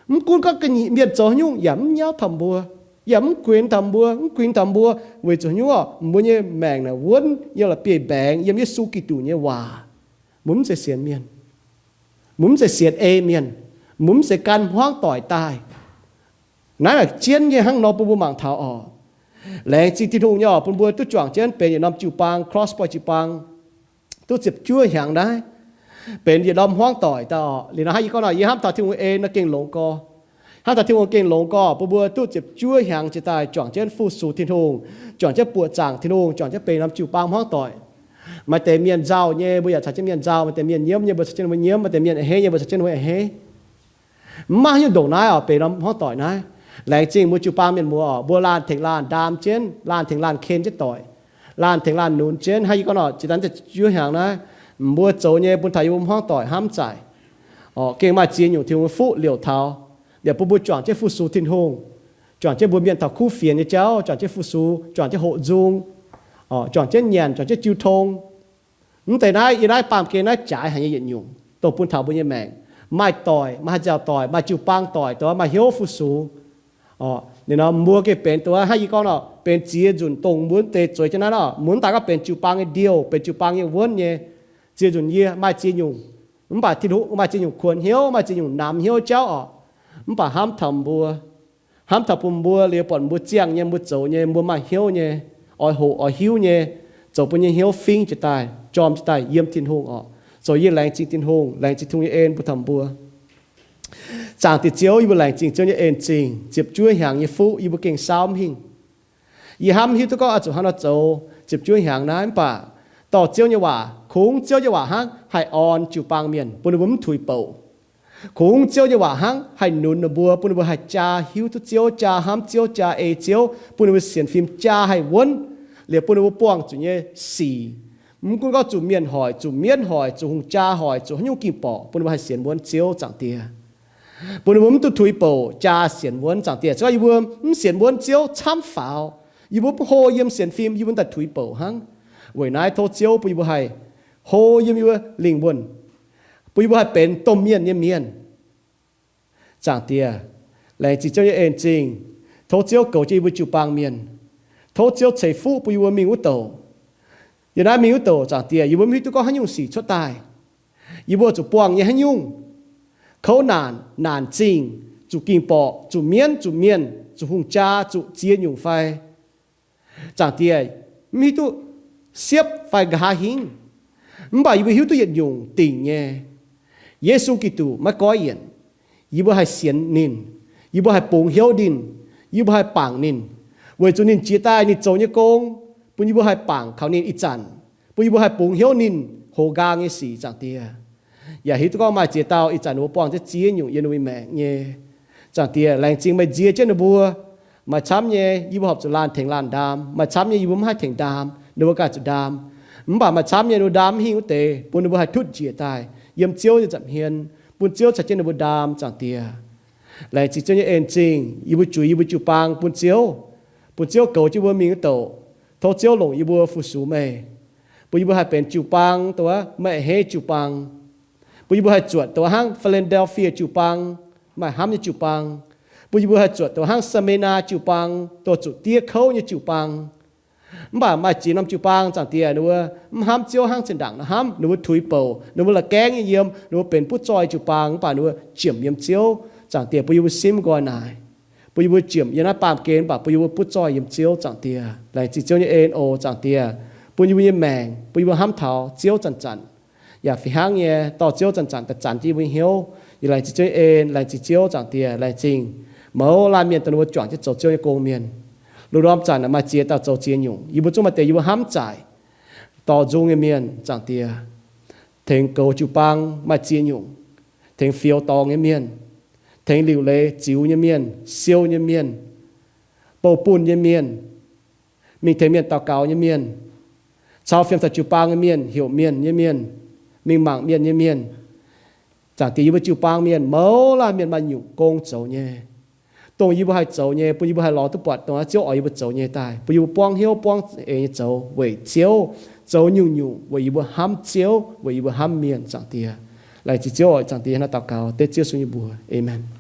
Mv gunv gorngv ga'nyiec mienh zoux haaix nyungc yaac mv nyauv taux mbuo, yaac mv kuinx taux mbuo, mv kuinx taux mbuo. Weic zuqc haaix nyungc orqc? Mbuo nyei maengc naaic wuonv yiem la'bieiv-mbaengx yiem Yesu Giduc nyei waac. Mbuo mv zeiz sienx mienh. Mbuo mv zeiz sienx ei mienh. Mbuo mv zeiz gan hmuangv doic daaih. Naaiv naaic jienv nyei hnangv nor bun mbuo mangc taux orqc. Laengz zingh Tin-Hungh nyei orqc, bun mbuo duqv juangc jienv benx yietc norm jiu-baang, Cross Point jiu-baang, duqv ziepc juov hnyangx naaiv, benx yietc norm hmuangv doic daaih orqc. Liuz nor hnangv yie gorngv nor, yie hnamv taux Tin-Hungh ei nor gengh longx gorx. Hnamv taux Tin-Hungh gengh longx gorx, bun mbuo duqv ziepc juov hnyangx jiex daaih juangc jienv fu-sux Tin-Hungh, juangc jienv buoqc zaangc Tin-Hungh, juangc jienv benx norm jiu-baang hmuangv doic. Maaih deix mienh nzauh nyei, mbuo yaac caux jienv mienh nzauh. Maaih deix mienh nyiemv nyei, mbuo caux jienv mbuo nyiemv. Maaih deix mienh a'hneiv nyei, mbuo caux jienv mbuo a'hneiv. Mv maaih haaix nyungc ndongc naaiv orqc, benx norm hmuangv doic naaiv. Laengz zingh mbuo jiu-baang mienh muoz orqc, mbuo laanh tengx laanh ndaam jienv, laanh tengx laanh ken jienv doic, laanh tengx laanh nunz jienv. Hnangv yie gorngv nor, jiex daaih ziepc juov hnyangx naaiv, mbuo zoux nyei bun taux yie mbuo hmuangv doic hnamv zaaic. Orqc, gengh maaih ziex nyungc Tin-Hungh fuqv liouc taux, yaac bun mbuo juangc jienv fu-sux Tin-Hungh, juangc jienv mbuo mienh taux kuv fienx nyei jauv, juangc jienv fu-sux, juangc jienv hoqc nzung, orqc, juangc jienv nyanc, juangc jienv jiu tong. Mv deix naaiv, yie naaiv baamh gen naaiv jaaix haic nyei yietc nyungc dongh bun taux mbuo nyei maengc. Maaih doic, maaih haih nziaauc doic, maaih jiu-baang doic, dongh maaih hnyouv fu-sux. Orqc, ninh nor mbuo gengh benx dongh hnangv yie gorngv nor, benx ziex nzunc dongh mbuo wuov deix zueiz jienv naaiv orqc. Mbuo mv daaih gorngv benx jiu-baang nyei ndiouh, benx jiu-baang nyei wuonv nyei, ziex nzunc yie maaih ziex nyungc, mv baac Tin-Hungh maaih ziex nyungc kuonx hnyouv, maaih ziex nyungc namx hnyouv jauv orqc. Mv baac hnamv taux mbuo, hnamv taux bun mbuo liuz buatc mbuo ziangh nyei, mbuo zoux nyei, mbuo maaih hnyouv nyei, oix hoqc oix hiuv nyei, zoux bun nyei hnyouv fingv jiez daaih, jorm jiez daaih yiem Tin-Hungh orqc. Zoux yie laengz zingh Tin-Hungh, laengz zingh Tin-Hungh nyei en bun taux mbuo. Zaangc Diex Ziouv, yie mbuo laengz zingh Ziouv nyei en zingh. Ziepc juov hnyangx nyei fuqv yie mbuo gengh saauv mv hingh. Yie hnamv hiuv duqv gorngv oix zuqc hnangv nor zoux ziepc juov hnyangx naaiv, mv baac dorh Ziouv nyei waac, kungx Ziouv nyei waac hnangv haih orn jiu-baang mienh bun ninh mbuo mv tuix bouc. Kungx Ziouv nyei waac hnangv haih nunz ninh mbuo, bun ninh mbuo haih jaa hiuv duqv Ziouv, jaa hnamv Ziouv, jaa ei Ziouv, bun ninh mbuo sienx fim jaa haih wuonv, liuz bun ninh mbuo buangh zuqc nyei sic, mv gunv gorngv zuqc mienh hoic, zuqc mienv hoic, zuqc hungh jaa hoic, zuqc haaix nyungc ging borqc, bun ninh mbuo haih sienx wuonv Ziouv, Zaangc Diex. Bun ninh mbuo mv duqv tuix bouc, jaa sienx wuonv, Zaangc Diex. Se gorngv yie mbuo mv sienx wuonv Ziouv camv faaux, yie mbuo mv hlo yiem sienx fim, yie mbuo daaih tuix bouc hnangv. Weic naaiv tov Ziouv bun yie mbuo haih hlo yiem yie mbuo lingh wuonh, bun yie mbuo haih benx domh mienh nyei mienh. Zaangc Diex, laengz zingh Ziouv nyei en zingh. Tov Ziouv goux jienv yie mbuo jiu-baang mienh. Tov Ziouv ceix fuqv bun yie mbuo mingh wuov douc. Yiem naaiv mingh wuov douc, Zaangc Diex, yie mbuo mv hiuv duqv gorngv haaix nyungc sic cuotv daaih, yie mbuo zuqc buangh nyei haaix nyungc kouv naanc, naanc zingh, zuqc ging borqc, zuqc mienv, zuqc mienh, zuqc hungh jaa, zuqc ziex nyungc fai, Zaangc Diex, mv hiuv duqv siepv fai nqa'haav hingv. Mv baac yie mbuo hiuv duqv yietc nyungc dingc nyei, Yesu Giduc maiv goiv yienc. Yie mbuo haih sienx ninh, yie mbuo haih bungx hnyouv ninh, yie mbuo haih bangc ninh, weic zuqc ninh jiex daaih ninh zoux nyei gong, bun yie mbuo haih bangc kaux ninh ih zanc, bun yie mbuo haih bungx hnyouv ninh hoz nqaang nyei sic, Zaangc Diex. Yaac hiuv duqv gorngv maaih ziex dauh ih zanc ninh mbuo buangh jienv ziex nyungc yiem ninh mbuo maengc nyei. Zaangc Diex, laengz zingh meih nziex jienv ninh mbuo. Maaih camv nyei, yie mbuo horpc zuqc laanh tengx laanh ndaam. Maaih camv nyei, yie mbuo mv haih tengx ndaam, ninh mbuo ganh zuqc ndaam. Mv baac maaih camv nyei, ninh mbuo ndaam mv hingh wuov deix, bun ninh mbuo haih tutv njiec daaih yiem Ziouv nyei nza'hmien, bun Ziouv caux jienv ninh mbuo ndaam, Zaangc Diex. Laengz zingh Ziouv nyei en zingh, yie mbuo juix yie mbuo jiu-baang bun Ziouv, bun Ziouv goux jienv mbuo mingh wuov douc. Tov Ziouv longc yie mbuo fu-sux meih, bun yie mbuo haih benx jiu-baang dongh meih a'hneiv jiu-baang, bun yie mbuo haih zuotc dongh hnangv Fi^lin^del^fie jiu-baang, maaih hnamv nyei jiu-baang, bun yie mbuo haih zuotc dongh hnangv Saa^me^naa jiu-baang, dongh zuqc diev kouv nyei jiu-baang. Mv baac maaih ziex norm jiu-baang, Zaangc Diex, ninh mbuo mv hnamv Ziouv hnangv zinh ndaangc nor hnamv. Ninh mbuo tuix bouc, ninh mbuo la'gaengv nyei yiem, ninh mbuo benx butv zoih jiu-baang, mv baac ninh mbuo ziemc yiem Ziouv, Zaangc Diex, bun yie mbuo simv nqoi naaic, bun yie mbuo ziemc yiem naaiv baamh gen, mv baac bun yie mbuo butv zoih yiem Ziouv, Zaangc Diex. Laengz zingh Ziouv nyei en oc, Zaangc Diex, bun yie mbuo nyei maengc, bun yie mbuo hnamv taux Ziouv zanc-zanc, yaac fih hnangv nyei dorh Ziouv zanc-zanc daaih zanc jienv yie mbuo nyei hnyouv. Yie laengz zingh Ziouv nyei en, laengz zingh Ziouv, Zaangc Diex, laengz zingh mouz laanh mienh dongh ninh mbuo juangc jienv zoux Ziouv nyei gong mienh. Lungh ndorm zanc maaih ziex dauh zoux ziex nyungc, yie mbuo zungv maaih deix yie mbuo hnamv zaic, dorh nzung nyei mienh, Zaangc Diex, tengx goux jiu-baang maaih ziex nyungc, tengx fioux dorngx nyei mienh, tengx liuc leiz ziux nyei mienh, siou nyei mienh, bou bunh nyei mienh, mingh tengx mienh daux gaux nyei mienh, cau fiem taux jiu-baang nyei mienh, heuc mienh nyei mienh, mingh mangc mienh nyei mienh. Zaangc Diex, yie mbuo jiu-baang mienh mouz laanh mienh maaih nyungc gong zoux nyei, dongh yie mbuo haih zoux nyei, bun yie mbuo haih lorz duqv buatc dongh naaiv Ziouv oix yie mbuo zoux nyei daaih, bun yie mbuo buangv hnyouv buangv eix nyei zoux weic Ziouv, zoux nyungc-nyungc weic yie mbuo hnamv Ziouv, weic yie mbuo hnamv mienh, Zaangc Diex. Laengz zingh Ziouv oc, Zaangc Diex, hnangv naaiv daux gaux dengv Ziouv Yesu nyei mbuox. Aamen.